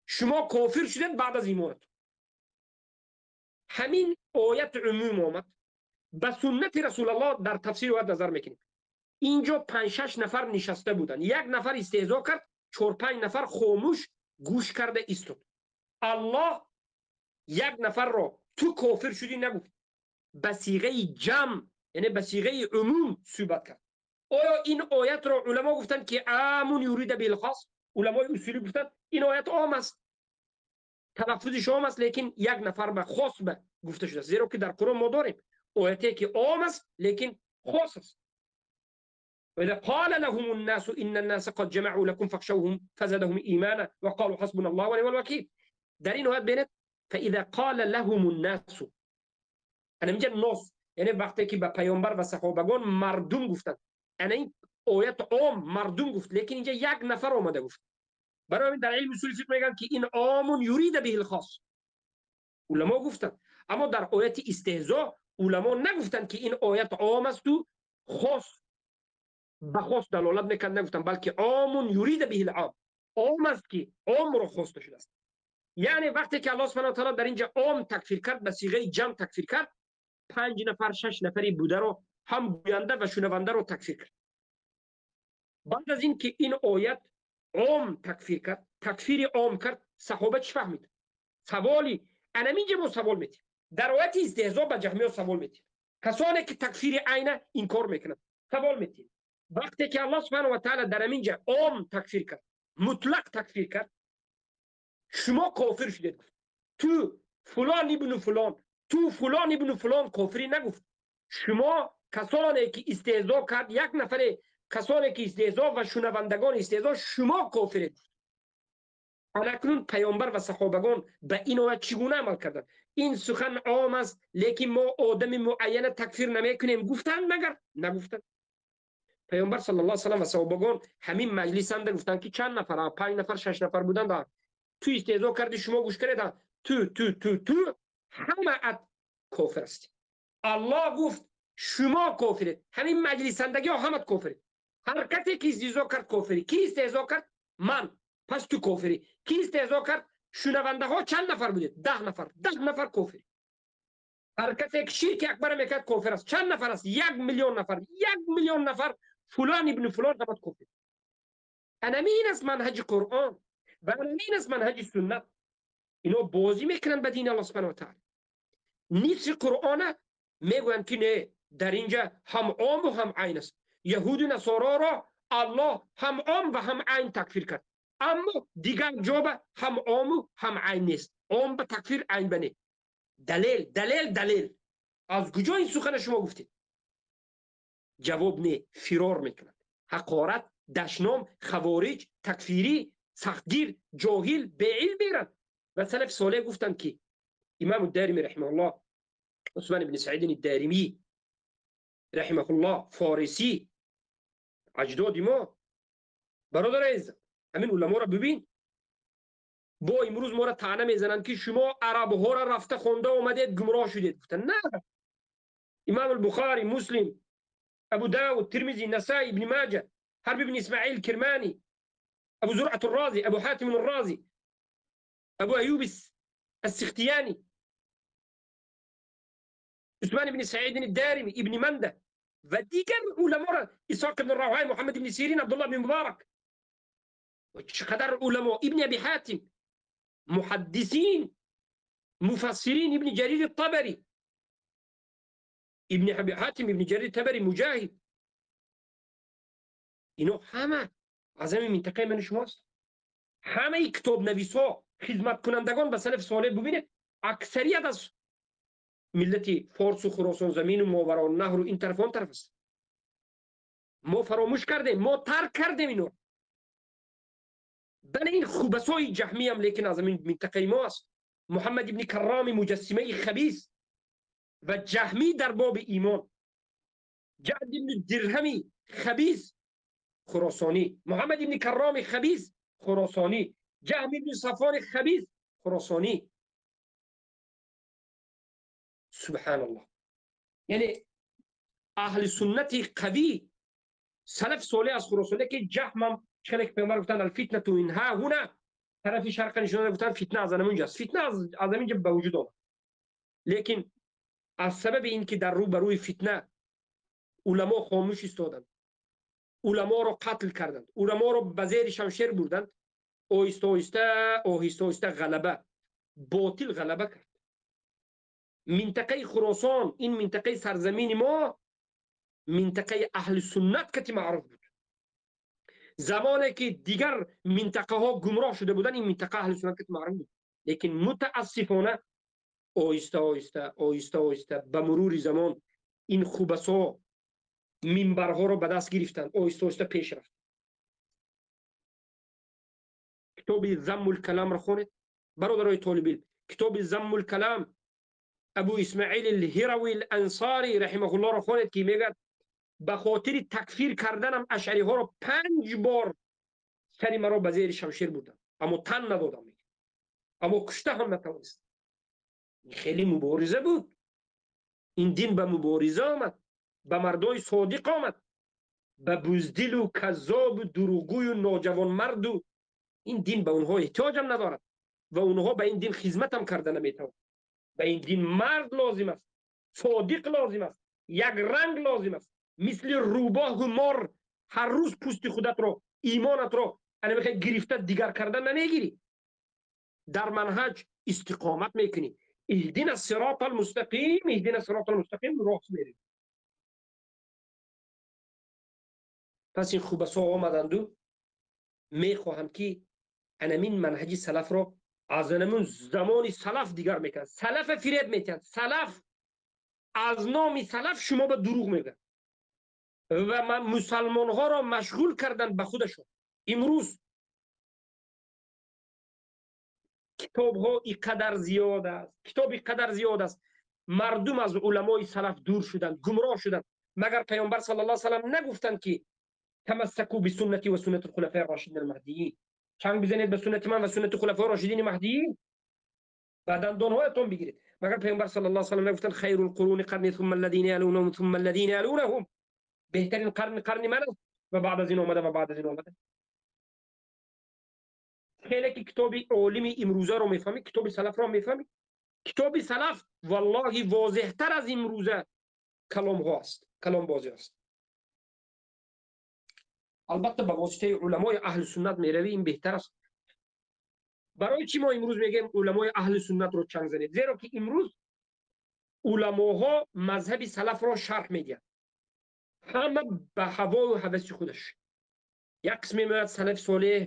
شما کافر شدن بعد از ایمانتون. همین آیت عموم آمد. به سنت رسول الله در تفسیر باید نظر میکنیم. اینجا 5-6 نفر نشسته بودن، یک نفر استهزا کرد، 4-5 نفر خاموش گوش کرده ایستاد. الله یک نفر را تو کافر شدی نگفت، به صیغه جمع یعنی به صیغه عموم صحبت کرد. آیا این آیت را علما گفتند که عام یرید بالخاص؟ علمای اصولی گفتند این آیت عام است. талаффузиш ом аст, лекин як нафар ба хос ба гуфта шудааст, зеро ки дар Қуръон мо дорем ояте ки ом аст, лекин хос аст. وإذا قال لهم الناس إن الناس قد جمعوا لكم فاخشوهم فزادهم إيمانا وقالوا حسبنا الله ونعم الوكيل. در این آیت بینید فإذا قال لهم الناس، انا اینجا ناس یعنی وقتی که به پیامبر و صحابگان مردم گفتند، انا این آیت عام مردم گفت، لیکن اینجا یک نفر آمده گفت. برای همین در علم اصول فقه میگن که این عام یرید به الخاص، علما گفتند. اما در آیت استهزاء علما نگفتند که این آیت عام است و خاص به خاص دلالت میکند، نگفتند، بلکه عام یرید به العام، عام است که عام رو خواسته شده است. یعنی وقتی که الله سبحانه و تعالی در اینجا عام تکفیر کرد، به صیغه جمع تکفیر کرد، 5 نفر 6 نفری بوده رو هم گوینده و شنونده رو تکفیر کرد. بعد از این که این آیت عام تکفیر کرد، تکفیر عام کرد، صحابه چی فهمید؟ سوالی انا اینجا ما سوال میتیم در آیت استهزاء به جهمی‌ها سوال میتیم، کسانی که تکفیر عین انکار میکنند سوال میتیم. وقتی که الله سبحانه و تعالی در اینجا عام تکفیر کرد، مطلق تکفیر کرد، شما کافر شدید گفت، تو فلان ابن فلان، تو فلان ابن فلان کافری نگفت. شما کسانی که استهزاء کرد، یک نفر کسانی که استهزاء و شنوندگان استهزاء، شما کافرید. اکنون پیامبر و صحابگان به این آیت چگونه عمل کردند؟ این سخن عام است، لیکن ما آدم معین تکفیر نمیکنیم گفتند، مگر نگفتند؟ پیامبر صلی الله علیه و سلم و صحابگان همین مجلس هم گفتند که چند نفر، 5 نفر 6 نفر بودند، تو استهزاء کردی، شما گوش کردید، تو تو تو تو همه ات کافر هستی. الله گفت شما کافرید، همین مجلسندگی ها همه کافرید. هر کسی که استهزاء کرد کافری. کی استهزاء کرد؟ من. پس تو کافری. کی استهزاء کرد؟ شنونده ها چند نفر بودید؟ 10 نفر. 10 نفر کافری. هر کسی که شرک اکبر میکرد کافر است. چند نفر است؟ 1 میلیون نفر. 1 میلیون نفر فلان ابن فلان همه کافر. این است منهج قرآن و این است منهج سنت. اینا بازی میکنن به دین الله سبحانه و تعالی. نصف قرآن میگویند که نه، در اینجا هم عام و هم عین است. یهود و نصارا را الله هم عام و هم عین تکفیر کرد، اما دیگر جا هم عام و هم عین نیست. عام به تکفیر، عین به نه. دلیل دلیل دلیل از کجا این سخن شما گفتید؟ جواب نه، فرار میکنند. حقارت، دشنام، خوارج، تکفیری، سختگیر، جاهل، بی‌علم میرند. و سلف صالح گفتند که امام الدارمی رحمه الله، عثمان بن سعید الدارمی رحمه الله، فارسی، اجداد ما، برادر عزیز، همین علما را ببین، با امروز ما را طعنه میزنند که شما عرب ها را رفته خونده آمدید گمراه شدید. گفتن نه، امام البخاری، مسلم، ابو داود، ترمذی، نسائی، ابن ماجه، حرب بن اسماعیل کرمانی، ابو زرعة الرازی، ابو حاتم الرازی، ابو ایوب السختیانی، عثمان بن سعید الدارمی، ابن منده و دیگر علما را، اسحاق بن راهوی، محمد بن سیرین، عبدالله بن مبارک و چقدر علما، ابن ابی حاتم، محدثین، مفسرین، ابن جریر الطبری، ابن ابی حاتم، ابن جریر الطبری، مجاهد، اینا همه از همین منطقه من شماست. همه کتاب نویس ها، خدمت کنندگان به سلف صالح ببینید، اکثریت از ملت فارس و خراسان زمین و ماورا نهر و این طرف آن طرف است. ما فراموش کردیم، ما ترک کردیم اینو. بله این خوبسای جهمی هم لیکن از همین منطقه ما است. محمد ابن کرام مجسمه خبیث و جهمی در باب ایمان، جعد ابن درهمی خبیث خراسانی، محمد ابن کرام خبیث خراسانی، جهم ابن صفوان خبیث خراسانی. سبحان الله. یعنی اهل سنت قوی سلف صالح از خراسانی که جهم هم چنین که پیامبر گفتن الفتنه اینها هنا، طرف شرق نشون گفتن فتنه از همونجاست، فتنه از همینجا به وجود آمد. لیکن از سبب اینکه در رو بروی فتنه علما خاموش ایستادند، علما رو قتل کردند، علما رو به زیر شمشیر بردند، آهسته آهسته آهسته آهسته غلبه باطل غلبه کرد. منطقه خراسان، این منطقه سرزمین ما، منطقه اهل سنت که معروف بود. زمانی که دیگر منطقه ها گمراه شده بودن، این منطقه اهل سنت که معروف بود. Лекин мутаассифона оҳиста оҳиста оҳиста оҳиста ба мурури замон ин хубасо минбарҳоро ба даст гирифтанд, оҳиста оҳиста пеш рафт. Китоби Заммул-Каламро хонед, бародарои толибилм. Китоби Заммул-Калам Абу Исмаил ал-Ҳирави ал-Ансари раҳимаҳуллоҳро хонед, ки мегӯяд ба хотири такфир карданам ашъариҳоро 5 бор сари маро ба зери шамшер бурданд, аммо тан надодам, аммо кушта ҳам натавонистам. Хеле мубориза буд. Ин дин ба мубориза омад, ба мардои содиқ омад, ба буздилу каззобу дурӯғгӯю ноҷавонмарду ин дин ба онҳо эҳтиёҷам надорад ва онҳо ба ин дин хизматам карда наметавонанд. Ба ин дин мард лозим аст, содиқ лозим аст, як ранг лозим аст. Мисли рӯбоҳу мор ҳар рӯз пӯсти худатро, имонатро ана мехоҳӣ гирифта дигар карда намегирӣ. Дар манҳаҷ истиқомат мекунӣ. Иҳдина сирота алмустақим, иҳдина сирота алмустақим, рост мерӣ. Пас ин хубасо омаданду мехоҳанд ки анамин манҳаҷи салафро аз анамун замони салаф дигар мекунанд. Салафа фиреб метиҳанд. Салаф аз номи салаф шумо ба дурӯғ мегӯянд ва мусалмонҳоро машғул карданд ба худашон. Имрӯз китобҳо ин қадар зиёд аст, китоб ин қадар зиёд аст. Мардум аз уламои салаф дур шуданд, гумроҳ шуданд. Магар Паёмбар саллаллоҳу алайҳи васаллам нагуфтанд ки тамассаку бисуннати ва суннати хулафаи рошидин алмаҳдиин, чанг бизанед ба суннати ман ва суннати хулафаи рошидини маҳдиин, ба дандонҳоятон бигиред. Магар Паёмбар саллаллоҳу алайҳи васаллам нагуфтанд хайрул қуруни қарни сумма аллазина ялунахум сумма аллазина ялунахум, беҳтарин қарн қарни ман аст ва баъд аз ин омада ва баъд аз ин омада. Хеле ки китоби олими имрӯзаро мефаҳмӣ, китоби салафро мефаҳмӣ. Китоби салаф валлоҳи возеҳтар аз имрӯза каломҳо аст, каломбозӣ аст. Албатта ба воситаи уламои аҳли суннат меравӣ, ин беҳтар аст. Барои чӣ мо имрӯз мегӯем уламои аҳли суннатро чанг занед? Зеро ки имрӯз уламоҳо мазҳаби салафро шарҳ медиҳанд, ҳама ба ҳавою ҳаваси худаш. Як қисме меояд салафи солеҳ,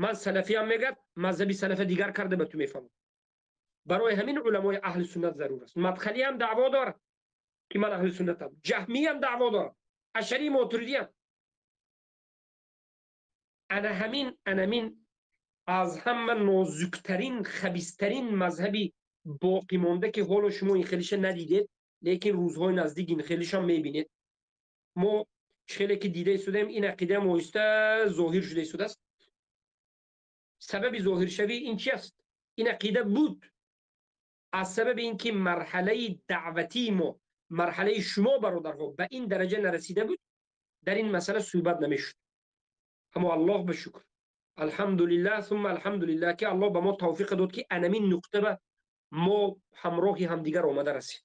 ман салафиам мегӯяд, мазҳаби салафа дигар карда ба ту мефаҳмам. Барои ҳамин уламои аҳли суннат зарур аст. Мадхалиам даъво дорад ки ман аҳли суннатам, ҷаҳмиям даъво дорад, ашари мотуридиям. Ана ҳамин, анамин аз ҳама нозуктарин, хабистарин мазҳаби боқӣ монда ки ҳоло шумо ин хелиша надидед, лекин рӯзҳои наздик ин хелиша мебинед. Мо хеле ки дида истодаем, ин ақида оҳиста зоҳир шуда истодааст. Сабаби зоҳиршавӣ ин чи аст? Ин ақида буд аз сабаби ин ки марҳалаи даъватии мо, марҳалаи шумо бародарҳо ба ин дараҷа нарасида буд, дар ин масъала суҳбат намешуд. Аммо Аллоҳ ба шукр, алҳамдулиллаҳ сумма алҳамдулиллаҳ, ки Аллоҳ ба мо тавфиқ дод ки анамин нуқта ба мо ҳамроҳи ҳамдигар омада расид.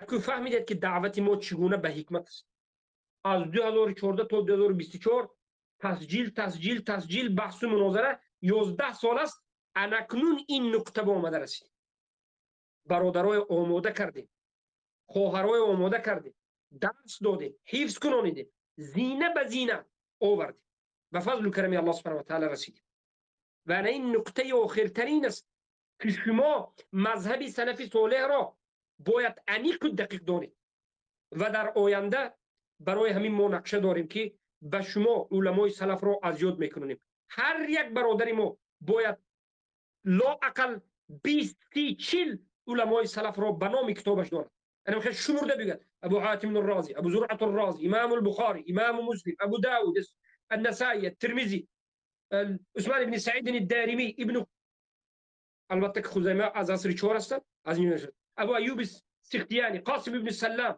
Ку фаҳмидед ки даъвати мо чӣ гуна ба ҳикмат аст. Аз 2014 то 2024 тасҷил, тасҷил, тасҷил, баҳсу мунозара 11 сол аст. Анакнун ин нуқта ба омада расид. Бародарои омода кардем, хоҳарои омода кардем, дарс додем, ҳифз кунонидем, зина ба зина овардем, ба фазлу карами Аллоҳ субҳанаҳу ва таъала расидем. Ва ана ин нуқтаи охиртарин аст ки шумо мазҳаби салафи солеҳро бояд аниқу дақиқ донед ва дар оянда барои ҳамин мо нақша дорем ки ба шумо уламои салафро аз ёд мекунонем. Ҳар як бародари мо бояд лоақал 20, 30, 40 уламои салафро ба номи китобаш дорад. Ана мехоҳад шумурда бигӯяд: Абу Ҳотим ар-Розӣ, Абу Зуръат ар-Розӣ, Имом ал-Бухорӣ, Имом Муслим, Абу Давуд, ан-Насоӣ, ат-Термизӣ, Усмон ибн Саид ад-Доримӣ, ибн, албатта ки Хузайма аз асри 4 ҳастанд, аз ин Абу Аюб Сихтияни, Қосим ибн Саллам,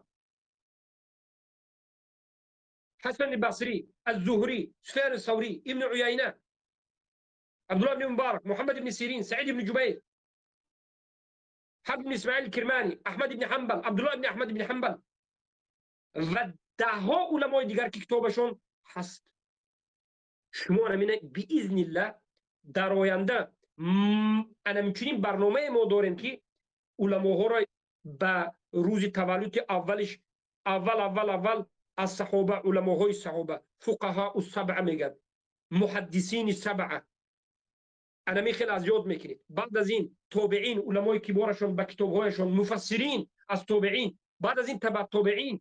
Ҳасан Басрӣ, аз-Зуҳрӣ, Суфён ас-Саврӣ, ибн Уяйна, Абдуллоҳ ибн Муборак, Муҳаммад ибн Сирин, Саид ибн Ҷубайр, Ҳабб ибн Исмоил Кирмонӣ, Аҳмад ибн Ҳанбал, Абдуллоҳ ибн Аҳмад ибн Ҳанбал ва даҳҳо уламои дигар ки китобашон ҳаст. Шумо ана биизниллаҳ дар оянда ана чунин барномае мо дорем ки уламоҳоро ба рӯзи таваллуди аввалиш аввал аввал аввал аз саҳоба, уламоҳои саҳоба, фуқаҳоу сабъа мегӯянд, муҳаддисини сабъа, Анами хел аз ёд мекунед. Баъд аз ин тобеин, уламои киборашон ба китобҳояшон, муфассирин аз тобеин, баъд аз ин таба тобеин.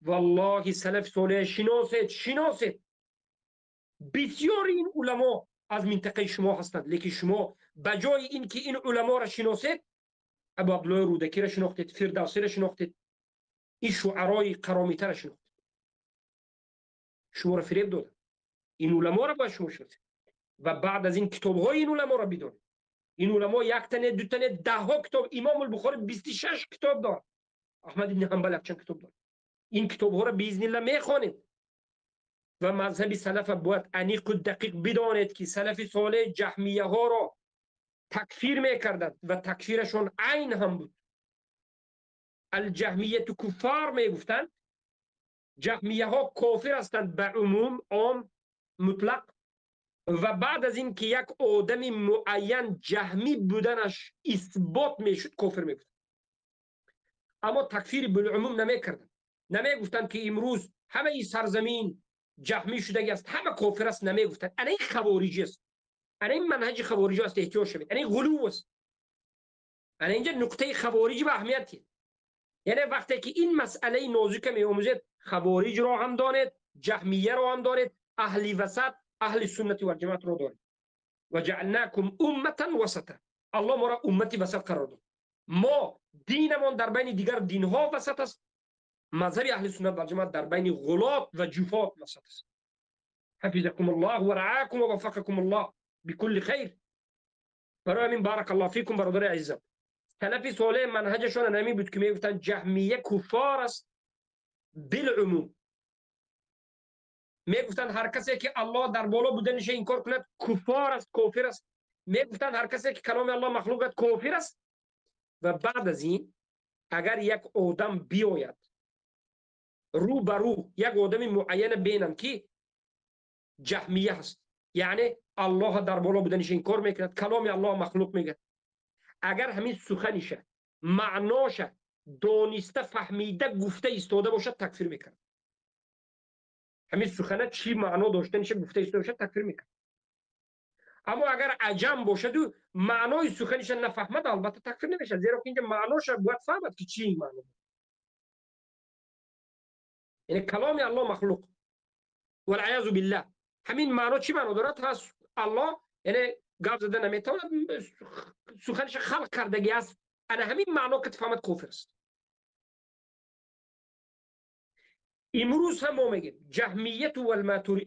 Валлоҳи, салафи солеҳ шиносед, шиносед. Бисёри ин уламо аз минтақаи шумо ҳастанд, лекин шумо ба ҷои ин ки ин уламоро шиносед, Абу Абдуллои Рӯдакиро шинохтед, Фирдавсиро шинохтед, ин шуарои қаромитаро шинохтед. Шуморо фиреб доданд. Ин уламоро бояд шумо шиносед ва баъд аз ин китобҳои ин уламоро бидонед. Ин уламо якта не, дута не, даҳҳо китоб. Имом Бухорӣ 26 китоб дорад, Аҳмад ибни Ҳанбал якчанд китоб дорад. Ин китобҳоро биизнилла мехонед ва мазҳаби салафа бояд аниқу дақиқ бидонед, ки салафи солеҳ ҷаҳмияҳоро такфир мекарданд ва такфирашон айн ҳам буд. Алҷаҳмияту куффар мегуфтанд, ҷаҳмияҳо кофир ҳастанд ба умум, ом, мутлақ. Ва баъд аз ин ки як одами муайян ҷаҳмӣ буданаш исбот мешуд, кофир мегуфтанд. Аммо такфири билумум намекарданд. Намегуфтанд, ки имрӯз ҳамаи сарзамин ҷаҳмӣ шудаги аст, ҳама кофир аст, намегуфтанд. Ана ин хавориҷӣ аст, ана ин манҳаҷи хавориҷӣ аст, эҳтиёт шавед. Ана ин ғулув аст. Ана инҷа нуқтаи хавориҷӣ ба аҳамият. Яъне вақте ки ин масъалаи нозука меомӯзед, хавориҷро ҳам донед, ҷаҳмияро ҳам донед, аҳли васат, аҳли суннати валҷамоатро донед. Ва ҷаалнакум умматан васата. Аллоҳ моро уммати васат қарор дод. Мо динамон дар байни дигар динҳо васат аст, мазҳаби аҳли суннат валҷамоат дар байни ғулот ва ҷуфот васат аст. Ҳафизакум Аллоҳ ва раакум ва ваффақакум Аллоҳ бикулли хайр. Барои ҳамин, барак Аллоҳ фикум, бародари азизам, салафи солеҳ манҳаҷашон ҳамин буд, ки мегуфтанд ҷаҳмия куффор аст билумум. Мегуфтанд, ҳар касе ки Аллоҳ дар боло буданиша инкор кунад, куффор аст, кофир аст. Мегуфтанд, ҳар касе ки каломи Аллоҳ махлуқ аст, кофир аст. Ва баъд аз ин агар як одам биёяд рӯ ба рӯ, як одами муайяна бинам, ки ҷаҳмия ҳаст, яъне Аллоҳ дар боло буданиша инкор мекунад, каломи Аллоҳ махлуқ мегӯяд, агар ҳамин суханиша маъноша дониста, фаҳмида гуфта истода бошад, такфир мекард. Ҳамин сухана чӣ маъно доштаниша гуфта истода бошад, такфир мекард. Аммо агар аҷам бошаду маънои суханиша нафаҳмад, албатта, такфир намешавад, зеро ки инҷа маъноша бояд фаҳмад, ки чӣ маъно. Яъне каломи Аллоҳ махлуқ, валъаязу биллаҳ, ҳамин маъно чӣ маъно дорад? Ҳас Аллоҳ яъне гап зада наметавонад, суханиша халқ кардагӣ аст. Ана ҳамин маъно ки фаҳмад, кофир аст. Имрӯз ҳам мо мегӯем, ҷаҳмияту валматури,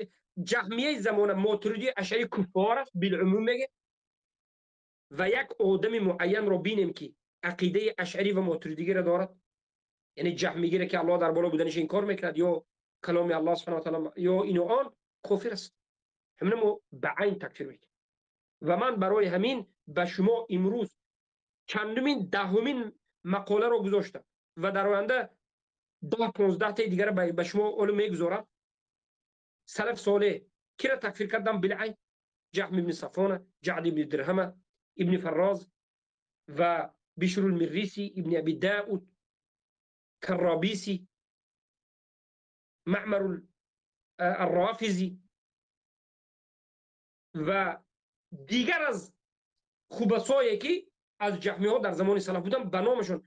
ҷаҳмияи замона, мотуридии ашари куффор аст билумум мегӯем. Ва як одами муайянро бинем, ки ақидаи ашарӣ ва мотуридигиро дорад, яъне ҷаҳмигире, ки Аллоҳ дар боло буданиша инкор мекунад ё каломи Аллоҳ субҳана ва таъала ё ину он, кофир аст. Ҳамина мо ба айн такфир мекунем. Ва ман барои ҳамин ба шумо имрӯз чандумин, 10-умин мақоларо гузоштам ва дар оянда 10, 15-таи дигара ба шумо оло мегузорам. Салаф солеҳ кира такфир кардам билайн? Ҷаҳм ибни Сафона, Ҷаъд ибни Дирҳама, ибни Фарроз ва Бишрулмирриси, ибни Аби Дауд Карробиси, Маъмар Аррофизӣ ва дигар аз хубасое, ки аз ҷаҳмиҳо дар замони салаф буданд, ба номашон,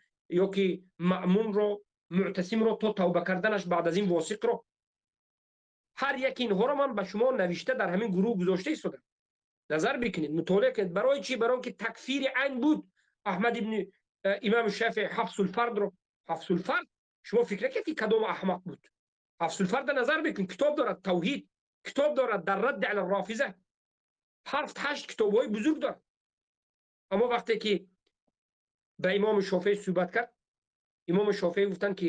ё ки Маъмунро, Муътасимро то тавба карданаш, баъд аз ин Восиқро, ҳар яки инҳоро ман ба шумо навишта дар ҳамин гурӯҳ гузошта истодам. Назар бикунед, мутолиа кунед. Барои чӣ? Барои он ки такфири айн буд. Аҳмад ибни имами Шафии Ҳафсулфардро, Ҳафсулфард, шумо фикр накунед, ки кадом аҳмақ буд. Ҳафсулфарда назар бикунед, китоб дорад Тавҳид, китоб дорад дар радди ала Рофиза, ҳафт, ҳашт китобҳои бузург дорад. Аммо вақте ки ба имоми Шофеӣ суҳбат кард, имоми Шофеӣ гуфтанд, ки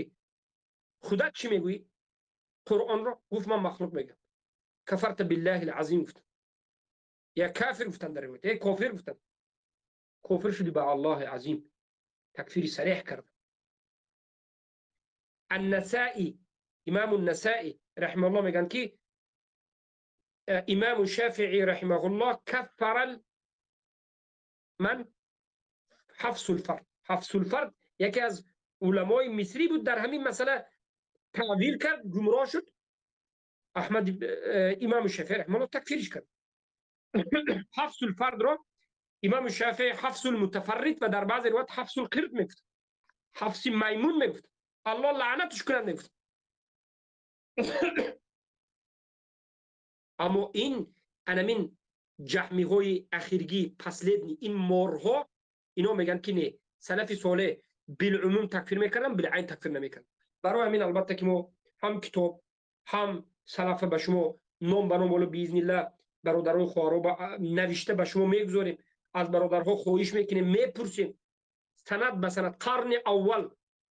худат чӣ мегӯӣ Қуръонро? Гуфт: «Ман махлуқ мегӯям». «Кафарта биллаҳи лазим», гуфтанд, я кафир гуфтанд дар ривоят, э кофир гуфтанд, кофир шуди ба Аллоҳи азим. Такфири сареҳ кард. Аннасаӣ, имаму Насаӣ раҳимаҳуллоҳ мегӯянд, ки имаму Шафиӣ раҳимаҳуллоҳ каффара ман Ҳафсулфард. Ҳафсулфард яке аз уламои мисрӣ буд, дар ҳамин масъала таъвил кард, гумроҳ шуд. Аҳмад, имаму Шафиӣ раҳимаҳуллоҳ такфириш кард. حفص الفرد را امام شافعی حفص المتفرد و در بعض روایات حفص القرد میگفت، حفص میمون میگفت، الله لعنتش کنند میگفت. اما این انمین جهمی های اخیرگی پسلیدنی این مارها اینا میگن که نه، سلف صالح بالعموم تکفیر میکردن، بالعین تکفیر نمیکردن. برای همین البته که ما هم کتاب هم سلف به شما نام به نام بالا باذن الله برادرای خواهرها نوشته به شما میگذاریم، از برادرها خواهش میکنیم، میپرسیم سند به سند. قرن اول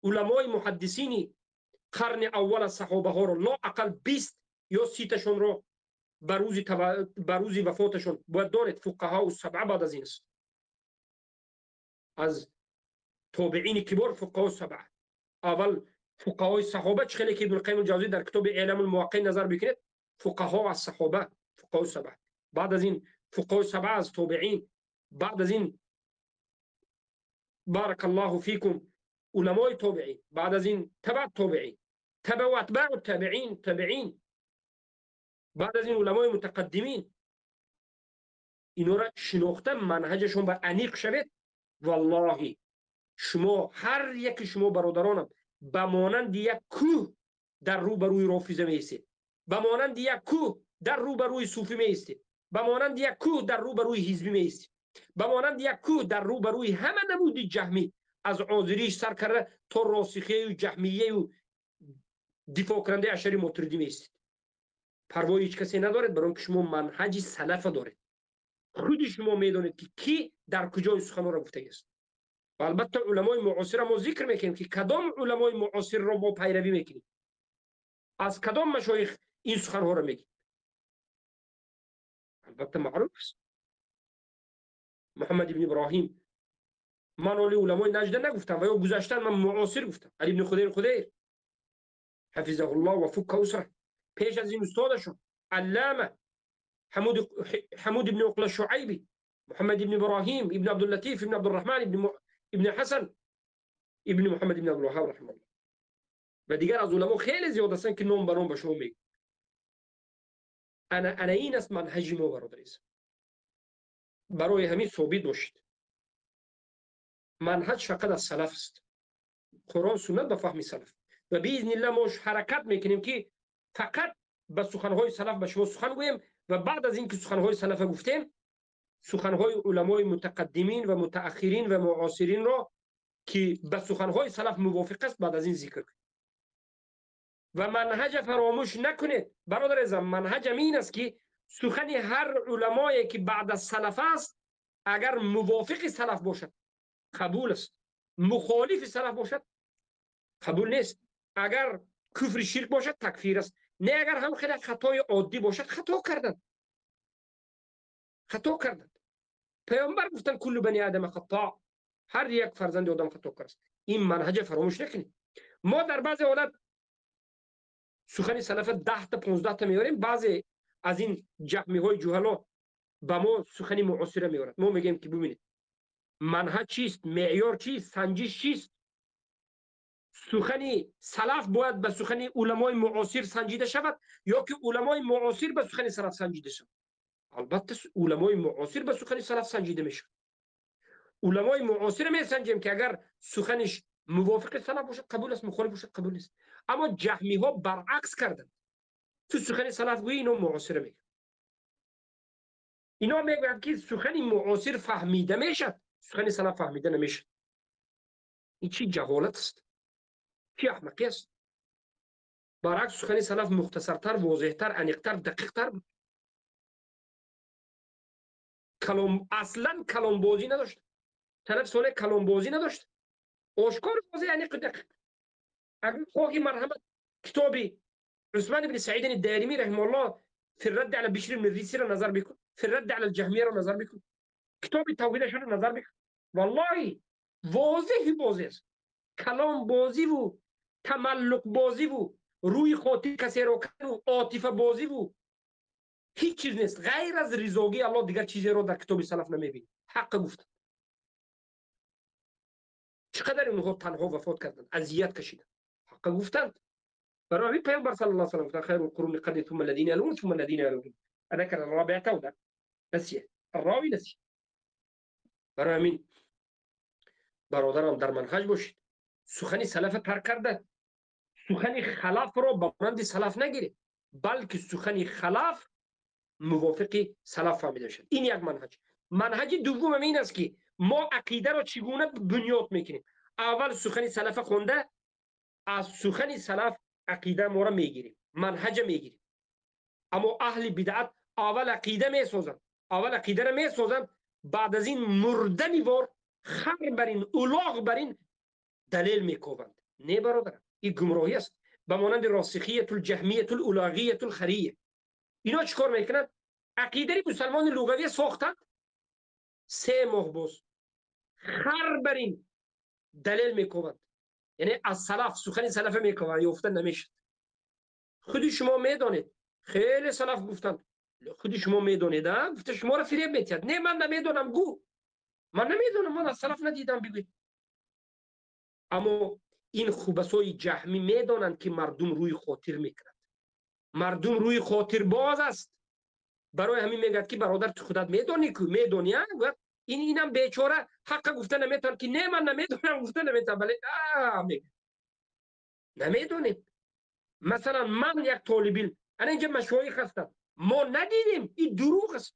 علمای محدثینی قرن اول از صحابه ها رو لا اقل 20 یا 30 تاشون رو به روز وفاتشون باید دانید. فقها و سبعه بعد از این است، از تابعین کبار فقها و سبعه. اول فقهای صحابه چه خیلی که ابن القیم الجوزی در کتاب اعلام الموقعین نظر بکنید، فقها از صحابه فقها سبعه، بعد از این فقها سبعه از تابعین، بعد از این بارک الله فیکم علمای تابعین، بعد از این تبع تابعین، تبع و اتباع التابعین تابعین، بعد از این علمای متقدمین. اینا را شناخته منهجشون به انیق شوید. والله شما هر یک شما برادرانم به مانند یک کوه در روبروی رافضه میایستید، به مانند یک کوه در روبروی صوفی میایستید، به مانند یک کوه در روبروی حزبی میایستید، به مانند یک کوه در روبروی همه نمود جهمی از آذریش سر کرده تا راسخیه و جهمیه و دفاع کننده اشعری ماتریدی میایستید. پروای هیچ کسی ندارید، برای اینکه شما منهج سلف دارید. خود شما میدانید که کی در کجای سخن را گفته است. و البته علمای معاصر ما ذکر میکنیم که کدام علمای معاصر را ما پیروی میکنیم، از کدام مشایخ این سخنها را میگیم. البته معروف است محمد ابن ابراهیم. من ولی علمای نجد نگفتم و یا گذشتن، من معاصر گفتم. علی ابن خدیر خدیر حفظه الله و فک اسره، پیش از این استادشون علامه حمود ابن عقله شعیبی، محمد ابن ابراهیم ابن عبداللطیف ابن عبدالرحمن ابن حسن ابن محمد ابن عبدالوهاب رحمه الله و دیگر از علما خیلی زیاد هستن که نام به نام به شما میگم. انا این است منهج ما برادر عزیز. برای همین ثابت باشید، منهج فقط از سلف است، قرآن سنت به فهم سلف. و باذن الله ما حرکت میکنیم که فقط به سخنهای سلف به شما سخن گوییم و بعد از اینکه سخنهای سلف گفتیم، سخنهای علمای متقدمین و متأخرین و معاصرین را که به سخنهای سلف موافق است بعد از این ذکر کنیم. و منهج فراموش نکنید برادر عزیزم. منهج این است که سخن هر علمایی که بعد از سلف است اگر موافق سلف باشد قبول است، مخالف سلف باشد قبول نیست. اگر کفر شرک باشد تکفیر است، نه اگر هم خیلی خطای عادی باشد خطا کردند، خطا کردند. پیامبر گفتن کل بنی آدم خطا، هر یک فرزند آدم خطا کرد. این منهج فراموش نکنید. ما در بعضی حالت سخن سلف 10 تا 15 تا میاریم، بعضی از این جهمی های جهلا به ما سخن معاصره میارند. ما میگیم که ببینید منهج چیست، معیار چیست، سنجش چیست. سخن سلف باید به سخن علمای معاصر سنجیده شود یا که علمای معاصر به سخن سلف سنجیده شود؟ البته علمای معاصر به سخن سلف سنجیده میشود. علمای معاصر میسنجیم که اگر سخنش موافق سلف باشد قبول است، مخالف باشد قبول نیست. اما جهمی ها برعکس کردند، تو سخن سلف گویی اینا معاصر میگن. اینا میگن که سخن معاصر فهمیده میشد، سخن سلف فهمیده نمیشد. این چی جهالت است، چی احمقی است. برعکس سخن سلف مختصرتر، واضحتر، عمیقتر، دقیقتر بود. کلام اصلا کلام بازی نداشت، سلف صالح کلام بازی نداشت، آشکار واضح عمیق دقیق. اگر خواهی مرحمت کتابی عثمان بن سعید الدارمی رحمه الله فی الرد علی بشر المریسی را نظر بکن، فی الرد علی الجهمیه را نظر بکن، کتاب توحیدش را نظر بکن. والله واضح واضح است. کلام بازی و تملق بازی و روی خاطر کسی را کردن و عاطفه بازی و هیچ چیز نیست غیر از رضاگی الله. دیگر چیزی را در کتاب سلف نمیبینی. حق گفت. چقدر اونها تنها وفات کردند، اذیت کشیدند، حق گفتند. برای همین پیامبر صلی الله علیه و سلم گفتند خیر القرون قرنی ثم الذین یلون ثم الذین یلون. ذکر الرابعه. نسیه، الراوی نسیه. برای همین برادران در منهج باشید، سخنی سلف ترک کرده، سخنی خلاف را به مانند سلف نگیرید، بلکه سخنی خلاف موافق سلف فهمیده شد. این یک منهج. منهج دوم این است که ما عقیده را چگونه بنیاد میکنیم. اول سخنی سلف خونده، از سخنی سلف عقیده ما را میگیریم، منهج میگیریم. اما اهل بدعت اول عقیده میسازند، اول عقیده را میسازند، بعد از این مردنی وار خر بر این، الاغ بر این دلیل میکوبند. نه برادر، این گمراهی است. به مانند راسخیه الجهمیه الالاغیه الخریه. اینا چیکار میکنند؟ عقیده مسلمان لغوی ساختند، 3 ماه باز خر بر این دلیل میکوبند، یعنی از سلف سخن سلف میکوبند، یافته نمیشد. خودی شما میدانید، خیلی سلف گفتند، خودی شما میدانید، گفته شما را فریب میتید. نه من نمیدونم، گو من نمیدونم، من از سلف ندیدم، بگوید. اما این خوبسای جهمی میدانند که مردم روی خاطر میکنند، مردم روی خاطر باز است. برای همین میگد که برادر تو خودت میدانی که میدانی، این اینم بیچاره حق گفته نمیتونه که نه من نمیدونم، گفته نمیتونم، ولی میگه نمیدونیم. مثلا من یک طالب علم، انا اینجا مشایخ هستم، ما ندیدیم، این دروغ است.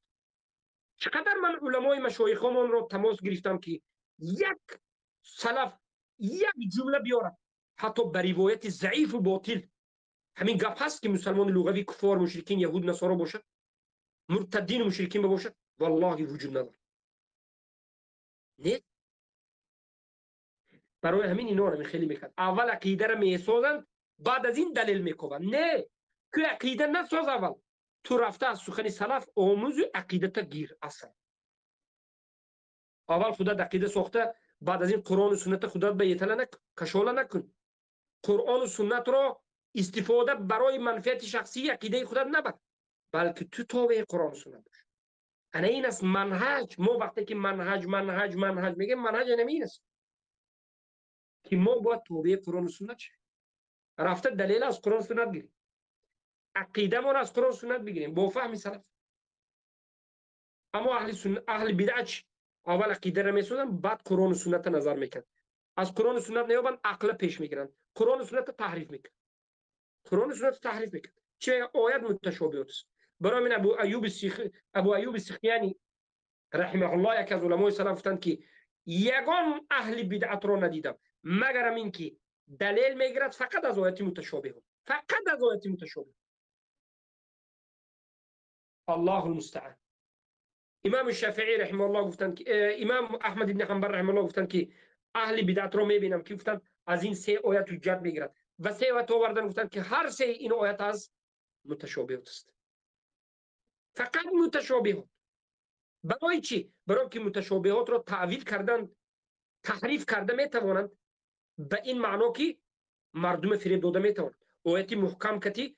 چقدر من علمای مشایخمان رو تماس گرفتم که یک سلف یک جمله بیارم، حتی به روایت ضعیف و باطل. همین گپ هست که مسلمان لغوی کفار مشرکین یهود نصارا باشد، مرتدین مشرکین باشد، والله وجود نداره. نه، برای همین اینا رو خیلی میکرد. اول عقیده رو میسازند، بعد از این دلیل میکوبند. نه، که عقیده نساز، اول تو رفته از سخن سلف آموز عقیده تا گیر. اصلا اول خودت عقیده ساخته، بعد از این قرآن و سنت خودت به یتله نکن، کشاله نکن. قرآن و سنت را استفاده برای منفعت شخصی عقیده خودت نبر، بلکه تو تابع قرآن و سنت باش. انا این است منهج. ما وقتی که منهج منهج منهج میگیم، منهج این است که ما باید تابع قرآن و سنت شیم. رفته دلیل از قرآن و سنت گیریم، عقیده ما را از قرآن و سنت بگیریم با فهم سلف. اما اهل سنت، اهل بدعت اول عقیده را میسازن، بعد قرآن و سنت نظر میکنن. از قرآن و سنت نیابن، عقل پیش میگیرن، قرآن و سنت تحریف میکنن، قرآن و سنت تحریف میکنن. چه آیات متشابهات است. برای من ابو ایوب سختیانی رحمه الله یکی از علمای سلف گفتند که یگان اهل بدعت را ندیدم مگر این که دلیل میگیرد فقط از آیات متشابه، فقط از آیات متشابه. الله المستعان. امام شافعی رحمه الله گفتند که امام احمد بن حنبل رحمه الله گفتند که اهل بدعت را میبینم که گفتند از این 3 آیات حجت میگیرد و 3 آیات آوردن، گفتند که هر 3 این آیات از متشابهات است، فقط متشابهات. برای چی؟ برای که متشابهات را تعویل کردن، تحریف کرده میتوانند، به این معنا که مردم فریب داده میتوانند. آیت محکم کتی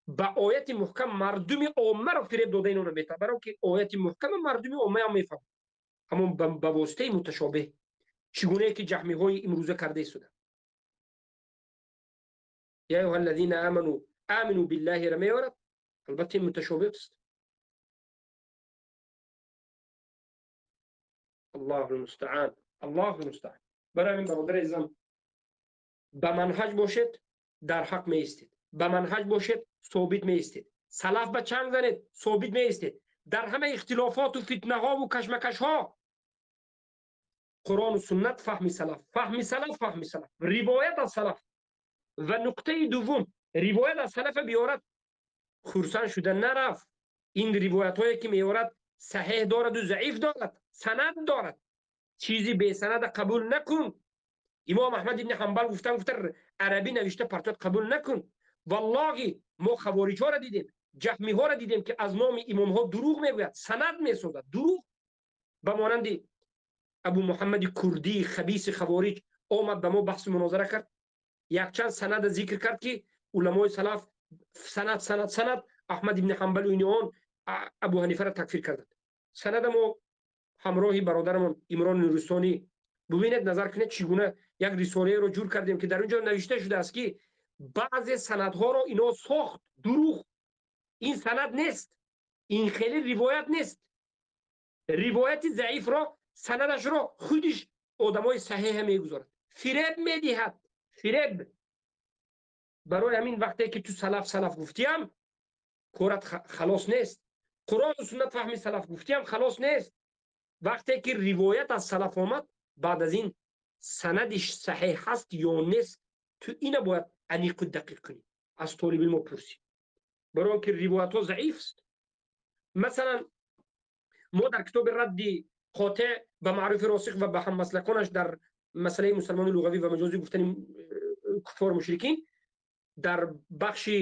با آیت محکم مردم عامه را فریب داده اینو نمیتوانند، برای که آیت محکم مردم عامه هم میفهمند، همون به واسطه متشابه، چگونه که جهمی های امروزه کرده ایستادند. یا ایها الذین آمنوا آمنوا بالله را میآورد، البته متشابه است. الله المستعان، الله المستعان. برای این برادر عزیزم، به منهج باشید در حق میایستید، به منهج باشید ثابت میایستید، سلف به چنگ زنید ثابت میایستید. در همه اختلافات و فتنه ها و کشمکش ها قرآن و سنت فهم سلف، فهم سلف، فهم سلف، روایت از سلف. و نقطه دوم، روایت از سلف بیارد خرسان شده نرفت. این روایت هایی که میارد صحیح دارد و ضعیف دارد، سند دارد. چیزی به سند قبول نکن. امام احمد بن حنبل گفتن عربی نوشته پرتوت قبول نکن. والله ما خوارج ها را دیدیم، جهمی ها را دیدیم که از نام امام ها دروغ میگوید، سند میسازد دروغ. به مانند ابو محمد کردی خبیث خوارج آمد به ما بحث مناظره کرد، یک چند سند ذکر کرد که علمای سلف سند سند سند احمد بن حنبل و اینان ابو حنیفه را تکفیر کردند. سند ما همراه برادرمون عمران نورستانی ببینید، نظر کنید چگونه یک رساله رو جور کردیم که در اونجا نوشته شده است که بعضی سندها رو اینا ساخت دروغ، این سند نیست، این خیلی روایت نیست. Ривояти заифро, санадашро худиш одамои саҳеҳа мегузорад, фиреб медиҳад, фиреб. Барои ҳамин вақте ки ту салаф салаф гуфтиам, корат халос нест. Қуръону суннат фаҳми салаф гуфтиам, халос нест. Вақте ки ривоят аз салаф омад, баъд аз ин санадиш саҳеҳ ҳаст ё нест, ту ина бояд аниқу дақиқ кунӣ, аз толибилмо пурсӣ, барои он ки ривоятҳо заиф аст. Масалан, мо дар китоби Радди қотеъ ба маъруфи росих ва ба ҳаммаслаконаш дар масъалаи мусалмони луғавӣ ва маҷозӣ гуфтани куффор мушрикин дар бахши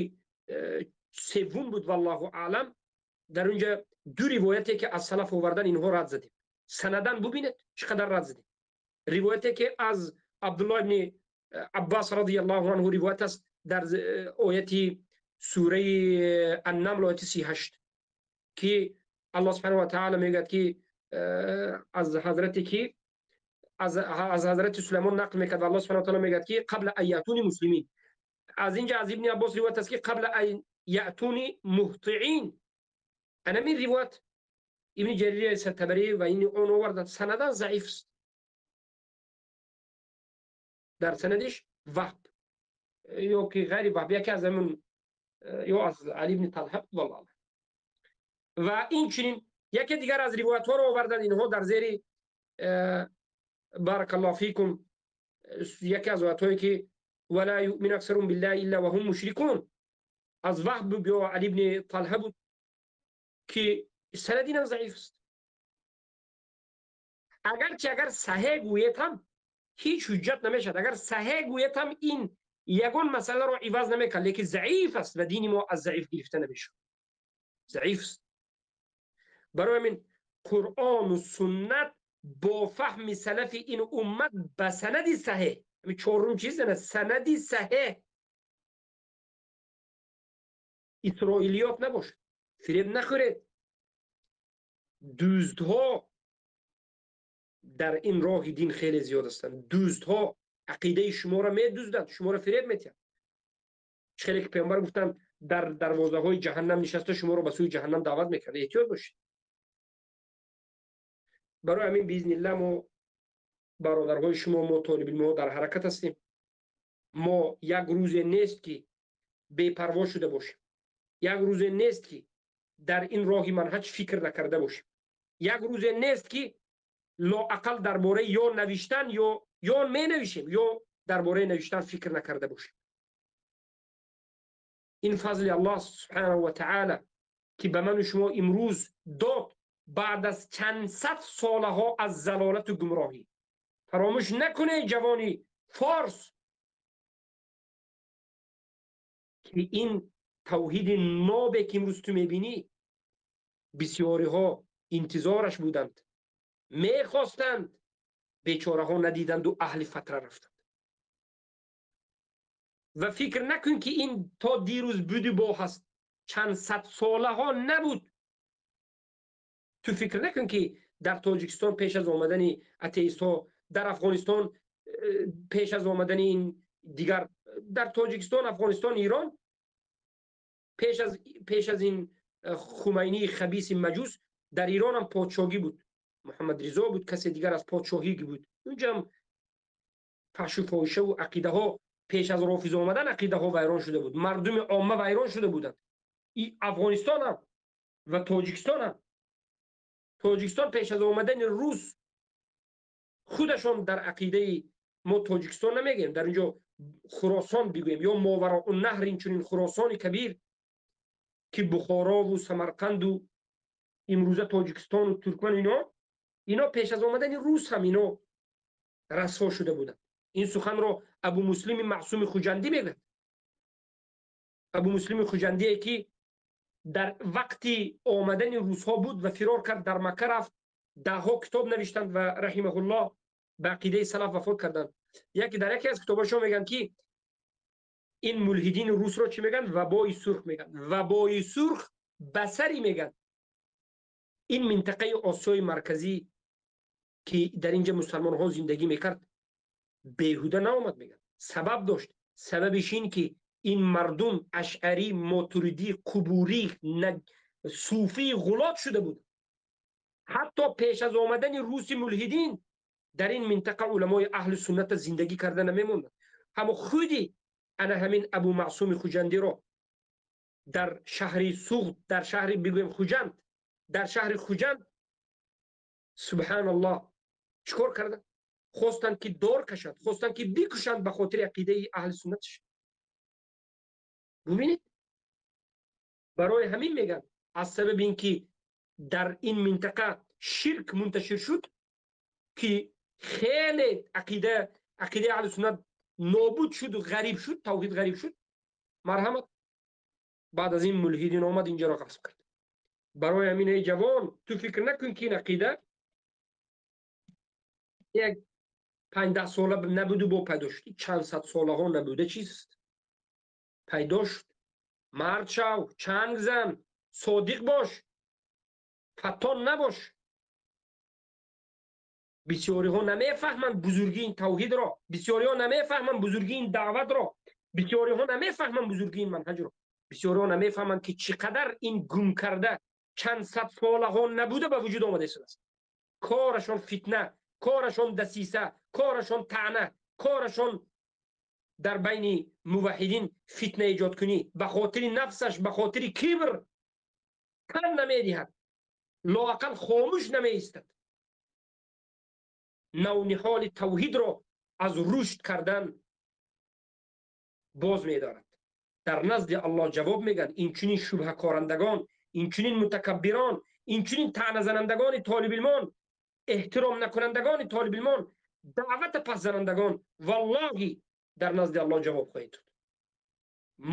севум буд, валлоҳу аълам, дар унҷа ду ривояте ки аз салаф овардан, инҳо рад задем. Санадан бубинед, чӣ қадар рад задем. Ривояте ки аз Абдуллоҳ ибни Аббас радиаллоҳу анҳу ривоят аст дар ояти сураи Аннамл, ояти 38, ки Аллоҳ субҳанаҳу ва таъала мегӯяд ки аз ҳазрате ки аз ҳазрати Сулаймон нақл мекард ва Аллоҳ субҳанаҳу ва таъала мегӯяд ки қабла ан яътуни муслимин. Аз инҷа аз Ибни Аббос ривоят аст ки қабла ан яътуни муҳтиин. Анамин ривоят Ибни Ҷарир Табарӣ ва ин он оварданд, санадан заиф аст. Дар санадиш Ваҳб ё ки ғайри Ваҳб, яке аз ҳамин ё аз Али ибни Талҳа, валлоҳ. Ва инчунин яке дигар аз ривоятҳоро оварданд инҳо дар зери, баракаллоҳу фикум, яке аз оятҳое ки вала юъмину аксарум биллаҳи илла ва ҳум мушрикун, аз Ваҳб ё Али ибни Талҳа буд ки санад инам заиф аст. Агарчи агар саҳеҳ гӯед ҳам, ҳеҷ ҳуҷҷат намешавад. Агар саҳеҳ гӯед ҳам, ин ягон масъаларо иваз намекард, лекин заиф аст ва дини мо аз заиф гирифта намешавад, заиф аст. Барои ҳамин Қуръону суннат бо фаҳми салафи ин уммат ба санади саҳеҳ, ҳамин чорум чиз, санади саҳеҳ, исроилиёт набошад, фиреб нахӯред. Дӯздҳо дар ин роҳи дин хеле зиёд ҳастанд. Дӯздҳо ақидаи шуморо медузданд, шуморо фиреб метиҳанд. Чӣ хеле ки паёмбар гуфтанд, дар дарвозаҳои ҷаҳаннам нишаста шуморо ба сӯи ҷаҳаннам даъват мекард. Эҳтиёт бошед. Барои ҳамин биизнилла мо бародарҳои шумо, мо толибилмҳо дар ҳаракат ҳастем. Мо як рӯзе нест ки бепарво шуда бошем, як рӯзе нест ки дар ин роҳи манҳаҷ фикр накарда бошем, як рӯзе нест ки лоақал дар бораи ё навиштан ё менавишем, ё дар бораи навиштан фикр накарда бошем. Ин фазли Аллоҳ субҳанаҳу ва таъала ки ба ману шумо имрӯз дод баъд аз чанд сад солаҳо аз залолату гумроҳӣ. Фаромӯш накунед, ҷавони форс, ки ин тавҳиди нобе ки имрӯз ту мебинӣ, бисёриҳо интизораш буданд, мехостанд, бечораҳо надиданду аҳли фатра рафтанд. Ва фикр накун ки ин то дирӯз буду бо ҳаст, чанд сад солаҳо набуд. Ту фикр накун ки дар Тоҷикистон пеш аз омадани атеистҳо, дар Афғонистон пеш аз омадани ин дигар, дар Тоҷикистон, Афғонистон, Ирон пеш аз ин Хумайнии хабиси маҷус, дар Ирон ҳам подшоҳӣ буд, Муҳаммад Ризо буд, касе дигар аз подшоҳӣ буд. Унҷа ҳам фаҳшу фоҳишаву ақидаҳо пеш аз рофиза омадан ақидаҳо вайрон шуда буд, мардуми омма вайрон шуда буданд. Афғонистон ҳам ва Тоҷикистон ҳам. Тоҷикистон пеш аз омадани рус худашон дар ақидаи мо Тоҷикистон намегӯем, дар инҷо Хуросон бигӯем ё Мовароуннаҳр, инчунин Хуросони Кабир ки Бухорову Самарқанду имрӯза Тоҷикистону Туркман, ино пеш аз омадани рус ҳам ино расво шуда буданд. Ин суханро Абу Муслими Маъсуми Хуҷандӣ мегӯяд. Абу Муслими Хуҷандие ки дар вақти омадани русҳо буд ва фирор кард, дар Макка рафт, даҳҳо китоб навиштанд ва раҳимаҳуллоҳ ба ақидаи салаф вафот карданд. Яке дар яке аз китобҳошон мегӯянд ки ин мулҳидини русро чӣ мегӯянд? Вабои сурх мегӯянд. Вабои сурх ба сари мегӯянд ин минтақаи Осиёи Марказӣ ки дар инҷа мусалмонҳо зиндагӣ мекард, беҳуда наомад, мегӯянд. Сабаб дошт. Сабабиш ин ки ин мардум ашъарӣ, мотуридӣ, қубурӣ, суфии ғулот шуда буд. Ҳатто пеш аз омадани руси мулҳидин дар ин минтақа уламои аҳли сунната зиндагӣ карда намемонданд. Ҳамо худи ана ҳамин Абу Маъсуми Хуҷандиро дар шаҳри Суғд, дар шаҳри бигӯем Хуҷанд, дар шаҳри Хуҷанд, субҳаналлоҳ, чӣ кор карданд? Хостанд ки дор кашанд, хостанд ки бикушанд ба хотири ақидаи аҳли суннаташ. Бубинед, барои ҳамин мегӯянд, аз сабаби ин ки дар ин минтақа ширк мунташир шуд, ки хеле ақидаи аҳли суннат нобуд шуду ғариб шуд, тавҳид ғариб шуд. Марҳамат, баъд аз ин мулҳидин омад, инҷаро ғасб кард. Барои ҳамин, эй ҷавон, ту фикр накун, ки ин ақида як 5-10 сола набуду бо пайдо шуд. Чанд сад солаҳо набуда чиз аст, пайдо шуд. Мард шав, чанг зан, содиқ бош, фаттон набош. Бисёриҳо намефаҳманд бузургии ин тавҳидро, бисёриҳо намефаҳманд бузургии ин даъватро, бисёриҳо намефаҳманд бузургии ин манҳаҷро, бисёриҳо намефаҳманд, ки чӣ қадар ин гум карда чанд сад солаҳо набуда ба вуҷуд омада истодааст. Корашон фитна, корашон дасиса, корашон таъна, корашон дар байни муваҳҳидин фитна эҷод кунӣ. Ба хотири нафсаш, ба хотири кибр тан намедиҳад, лоақал хомӯш намеистад. Навниҳоли тавҳидро аз рушд кардан боз медорад. Дар назди Аллоҳ ҷавоб мегӯянд инчунин шубҳакорандагон, инчунин мутакаббирон, инчунин таъназанандагони толибилмон, эҳтиром накунандагони толибилмон, даъвата пасзанандагон. Валлоҳи, дар назди Аллоҳ ҷавоб хоҳед дод.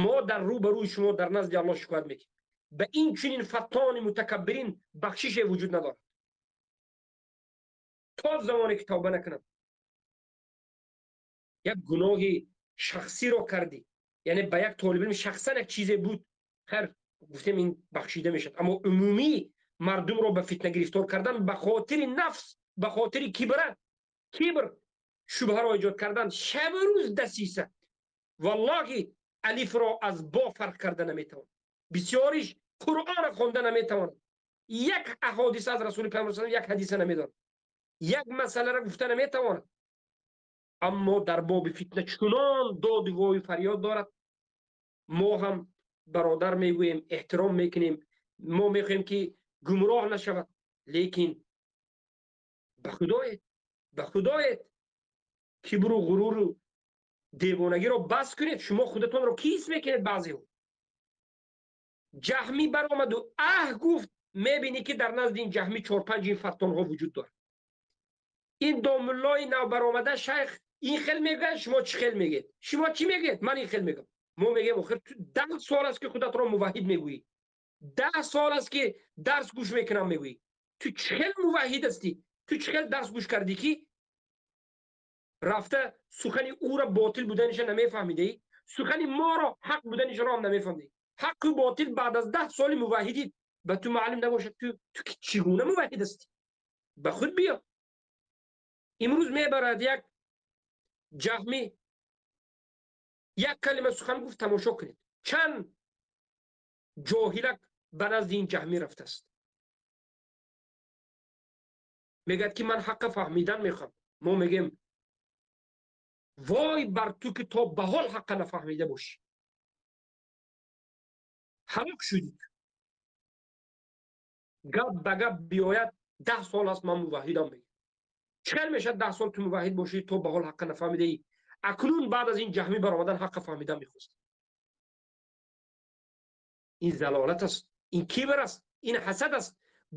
Мо дар рӯ ба рӯи шумо дар назди Аллоҳ шикоят мекунем. Ба ин чунин фаттони мутакаббирин бахшише вуҷуд надорад то замоне ки тавба накунанд. Як гуноҳи шахсиро кардӣ, яъне ба як толибилм шахсан як чизе буд, хайр, гуфтем, ин бахшида мешавад. Аммо умумӣ мардумро ба фитна гирифтор кардан ба хотири нафс, ба хотири кибр, шубҳаро эҷод кардан, шабу рӯз дасиса, валлоҳи, алифро аз бо фарқ карда наметавонад. Бисёриш Қуръонро хонда наметавонад, як аҳодиса аз Расули Пайғамбар, як ҳадиса намедонад, як масъаларо гуфта наметавонад, аммо дар боби фитна чунон доду вою фарёд дорад. Мо ҳам бародар мегӯем, эҳтиром мекунем, мо мехоҳем, ки гумроҳ нашавад, лекин ба худоед, ба худоед, кибру ғуруру девонагиро бас кунед. Шумо худатонро кис мекунед? Баъзеҳо ҷаҳмӣ баромаду аҳ гуфт, мебинӣ, ки дар назди ин ҷаҳмӣ чор-панҷ ин фаттонҳо вуҷуд дорад. Ин домуллои навбаромада шайх ин хел мегӯяд, шумо чӣ хел мегӯед? Шумо чӣ мегӯед? Ман ин хел мегӯям. Мо мегӯем: охир ту 10 сол аст, ки худатро муваҳҳид мегӯӣ, 10 сол аст, ки дарс гӯш мекунам мегӯӣ. Ту чӣ хел муваҳҳид ҳастӣ? Ту чӣ хел дарс гӯш кардӣ, ки рафта сухани ӯро ботил буданиша намефаҳмидаӣ, сухани моро ҳақ буданишаро ҳам намефаҳмидаӣ? Ҳаққу ботил баъд аз 10 соли муваҳҳидӣ ба ту маълум набошад, ту чӣ гуна муваҳҳид ҳастӣ? Ба худ биё. Имрӯз мебарад, як ҷаҳмӣ як калима сухан гуфт, тамошо кунед, чанд ҷоҳилак ба назди ин ҷаҳмӣ рафтааст. Мегӯяд, ки ман ҳаққа фаҳмидан мехоҳам. Мо мегӯем: вой бар ту, ки то ба ҳол ҳаққа нафаҳмида бошӣ, ҳалок шудӣ. Гап ба гап биёяд, 10 сол аст, ман муваҳҳидам мегӯям. Чӣ хел мешавад, 10 сол ту муваҳҳид бошӣ, то ба ҳол ҳаққа нафаҳмидаӣ, акнун баъд аз ин ҷаҳмӣ баромадан ҳаққа фаҳмидан мехост? Ин залолат аст, ин кибр аст, ин ҳасад аст.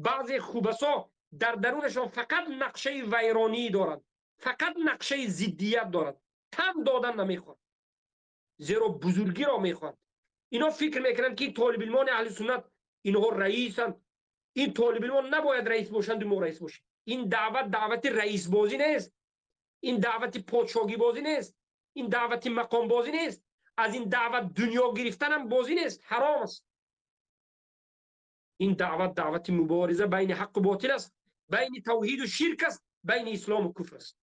Баъзе хубасо дар дарунашон фақат нақшаи вайронӣ доранд, фақат нақшаи зиддият доранд, тан додан намехоҳанд, зеро бузургиро мехоҳанд. Ино фикр мекунанд, ки толибилмони аҳли суннат инҳо раисанд. Ин толибилмон набояд раис бошанду мо раис бошем. Ин даъват даъвати раисбозӣ нест, ин даъвати подшогибозӣ нест, ин даъвати мақомбозӣ нест, аз ин даъват дунё гирифтанам бозӣ нест, ҳаром аст. Ин даъват даъвати мубориза байни ҳаққу ботил аст, байни тавҳиду ширк аст, байни ислому куфр аст.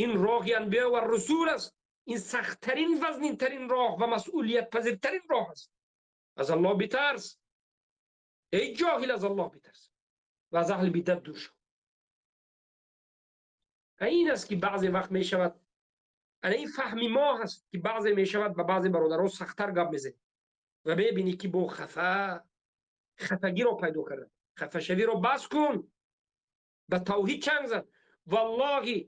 Ин роҳи анбиё ва русул аст. Ин сахттарин, вазнинтарин роҳ ва масъулиятпазиртарин роҳ аст. Аз Аллоҳ битарс. Эй ҷоҳил, аз Аллоҳ битарс ва аз аҳли бидат дур шав. Ин аст ки баъзе вақт мешавад, ана ин фаҳми мо ҳаст ки баъзе мешавад ба баъзе бародарон сахттар гап мезанем ва мебинӣ ки бо хафагиро пайдо карда. Хафашавиро бас кун, ба тавҳид чанг зад. Валлоҳи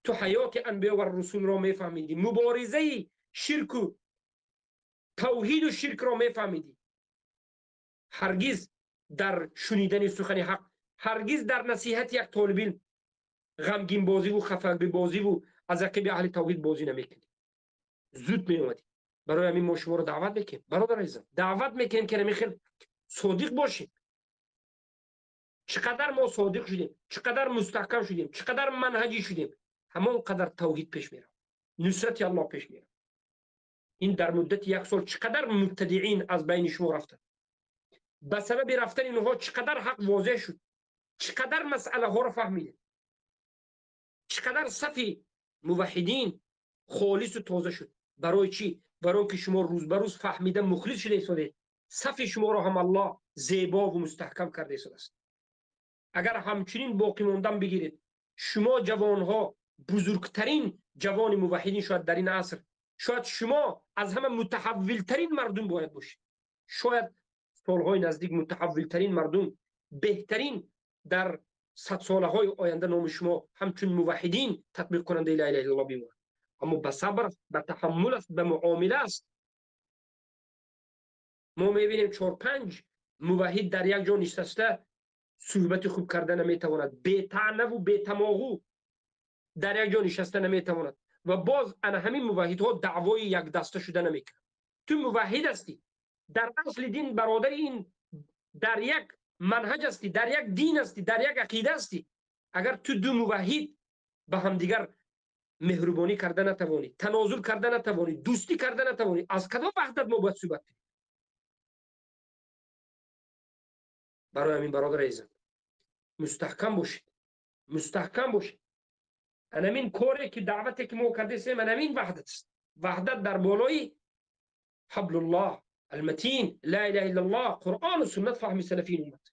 ту ҳаёти анбиё ва русулро мефаҳмидӣ, муборизаи ширку тавҳиду ширкро мефаҳмидӣ. Ҳаргиз дар шунидани сухани ҳақ, ҳаргиз дар насиҳати як толибилм ғамгинбозиву хафагибозиву аз ақиби аҳли тавҳид бозӣ намекунӣ. Зуд меомадӣ. Барои ҳамин мо шуморо даъват мекунем, бародар азизам, даъват мекунем ки ҳамин хел содиқ бошем. Чӣ қадар мо содиқ шудем, чӣ қадар мустаҳкам шудем, чӣ қадар манҳаҷӣ шудем, ҳамон қадар тавҳид пеш меравад, нусрати Аллоҳ пеш меравад. Ин дар муддати як сол чӣ қадар мубтадиин аз байни шумо рафтанд, ба сабаби рафтани инҳо чӣ қадар ҳақ возеҳ шуд, чӣ қадар масъалаҳоро фаҳмидем, чӣ қадар сафи муваҳҳидин холису тоза шуд. Барои чӣ? Барои ки шумо рӯз ба рӯз фаҳмида мухлис шуда истодед. Сафи шуморо ҳам Аллоҳ зебову мустаҳкам карда истодааст. Агар ҳамчунин боқӣ мондан бигиред, шумо ҷавонҳо бузургтарин ҷавони муваҳҳидин шояд дар ин аср, шояд шумо аз ҳама мутаҳаввилтарин мардум бояд бошед. Шояд солҳои наздик мутаҳаввилтарин мардум, беҳтарин дар садсолаҳои оянда номи шумо ҳамчун муваҳҳидин татбиқкунандаи ла илаҳа иллаллоҳ бимонад. Аммо ба сабр аст, ба таҳаммул аст, ба муомила аст. Мо мебинем 4-5 муваҳҳид дар як ҷо нишаста суҳбати хуб карда наметавонад, бетаънаву бетамоғу дар як ҷо нишаста наметавонад ва боз ана ҳамин муваҳҳидҳо даъвои якдаста шуда намекунад. Ту муваҳҳид ҳастӣ, дар асли дин бародари ин дар як манҳаҷ ҳастӣ, дар як дин ҳастӣ, дар як ақида ҳастӣ. Агар ту ду муваҳҳид ба ҳамдигар меҳрубонӣ карда натавонӣ, танозул карда натавонӣ, дӯстӣ карда натавонӣ, аз кадом ваҳдат мо бояд суҳбат кунем? Барои ҳамин бародар азизам, мустаҳкам бошед, мустаҳкам бошед. Анамин коре ки даъвате ки мо кардесем, анамин ваҳдат аст. Ваҳдат дар болои ҳаблуллоҳ алматин, ла илаҳа иллаллоҳ, қуръону суннат, фаҳми салафии уммат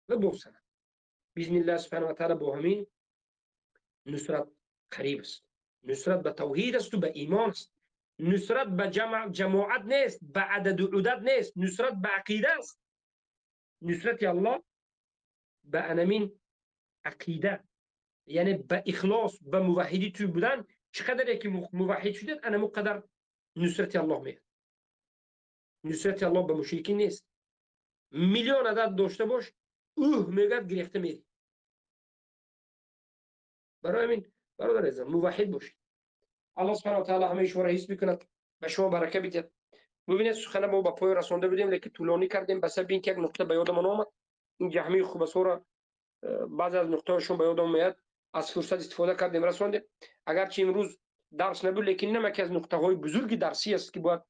ва бо санад. Биизниллаҳ субҳанаҳу ва таъала бо ҳамин нусрат қариб аст. Нусрат ба тавҳид асту ба имон аст. Нусрат ба ҷамоат нест, ба ададу удад нест, нусрат ба ақида аст. Нусрати Аллоҳ ба анамин ақида, яъне ба ихлос, ба муваҳҳидӣ ту будан. Чӣ қадаре ки муваҳҳид шудед, анамо қадар нусрати Аллоҳ меяд. Нусрати Аллоҳ ба мушрикин нест. Миллион адад дошта бош, ӯҳ мегӯяд, гирехта мери. Барои ҳамин бародар азизам, муваҳҳид бошед. Аллоҳ субҳанаҳу ва таъала ҳамаи шуморо ҳис бикунад, ба шумо барака бидиҳад. Бубинед, сухана мо ба поён расонда будем, лекин тӯлонӣ кардем ба сабаби ин ки як нуқта ба ёдамон омад. Ин ҷаҳмии хубасоро баъзе аз нуқтаҳояшон ба ёдам меояд, аз фурсат истифода кардем, расондем. Агарчи имрӯз дарс набуд, лекин инам яке аз нуқтаҳои бузурги дарсӣ аст ки бояд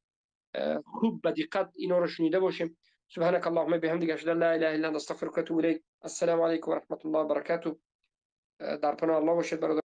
хуб ба диққат инҳоро шунида бошем. سبحانك اللهم بحمدك اشهد ان لا اله الا انت استغفرك واتوب اليك. السلام عليكم ورحمه الله وبركاته. در پناه الله باشید برادر.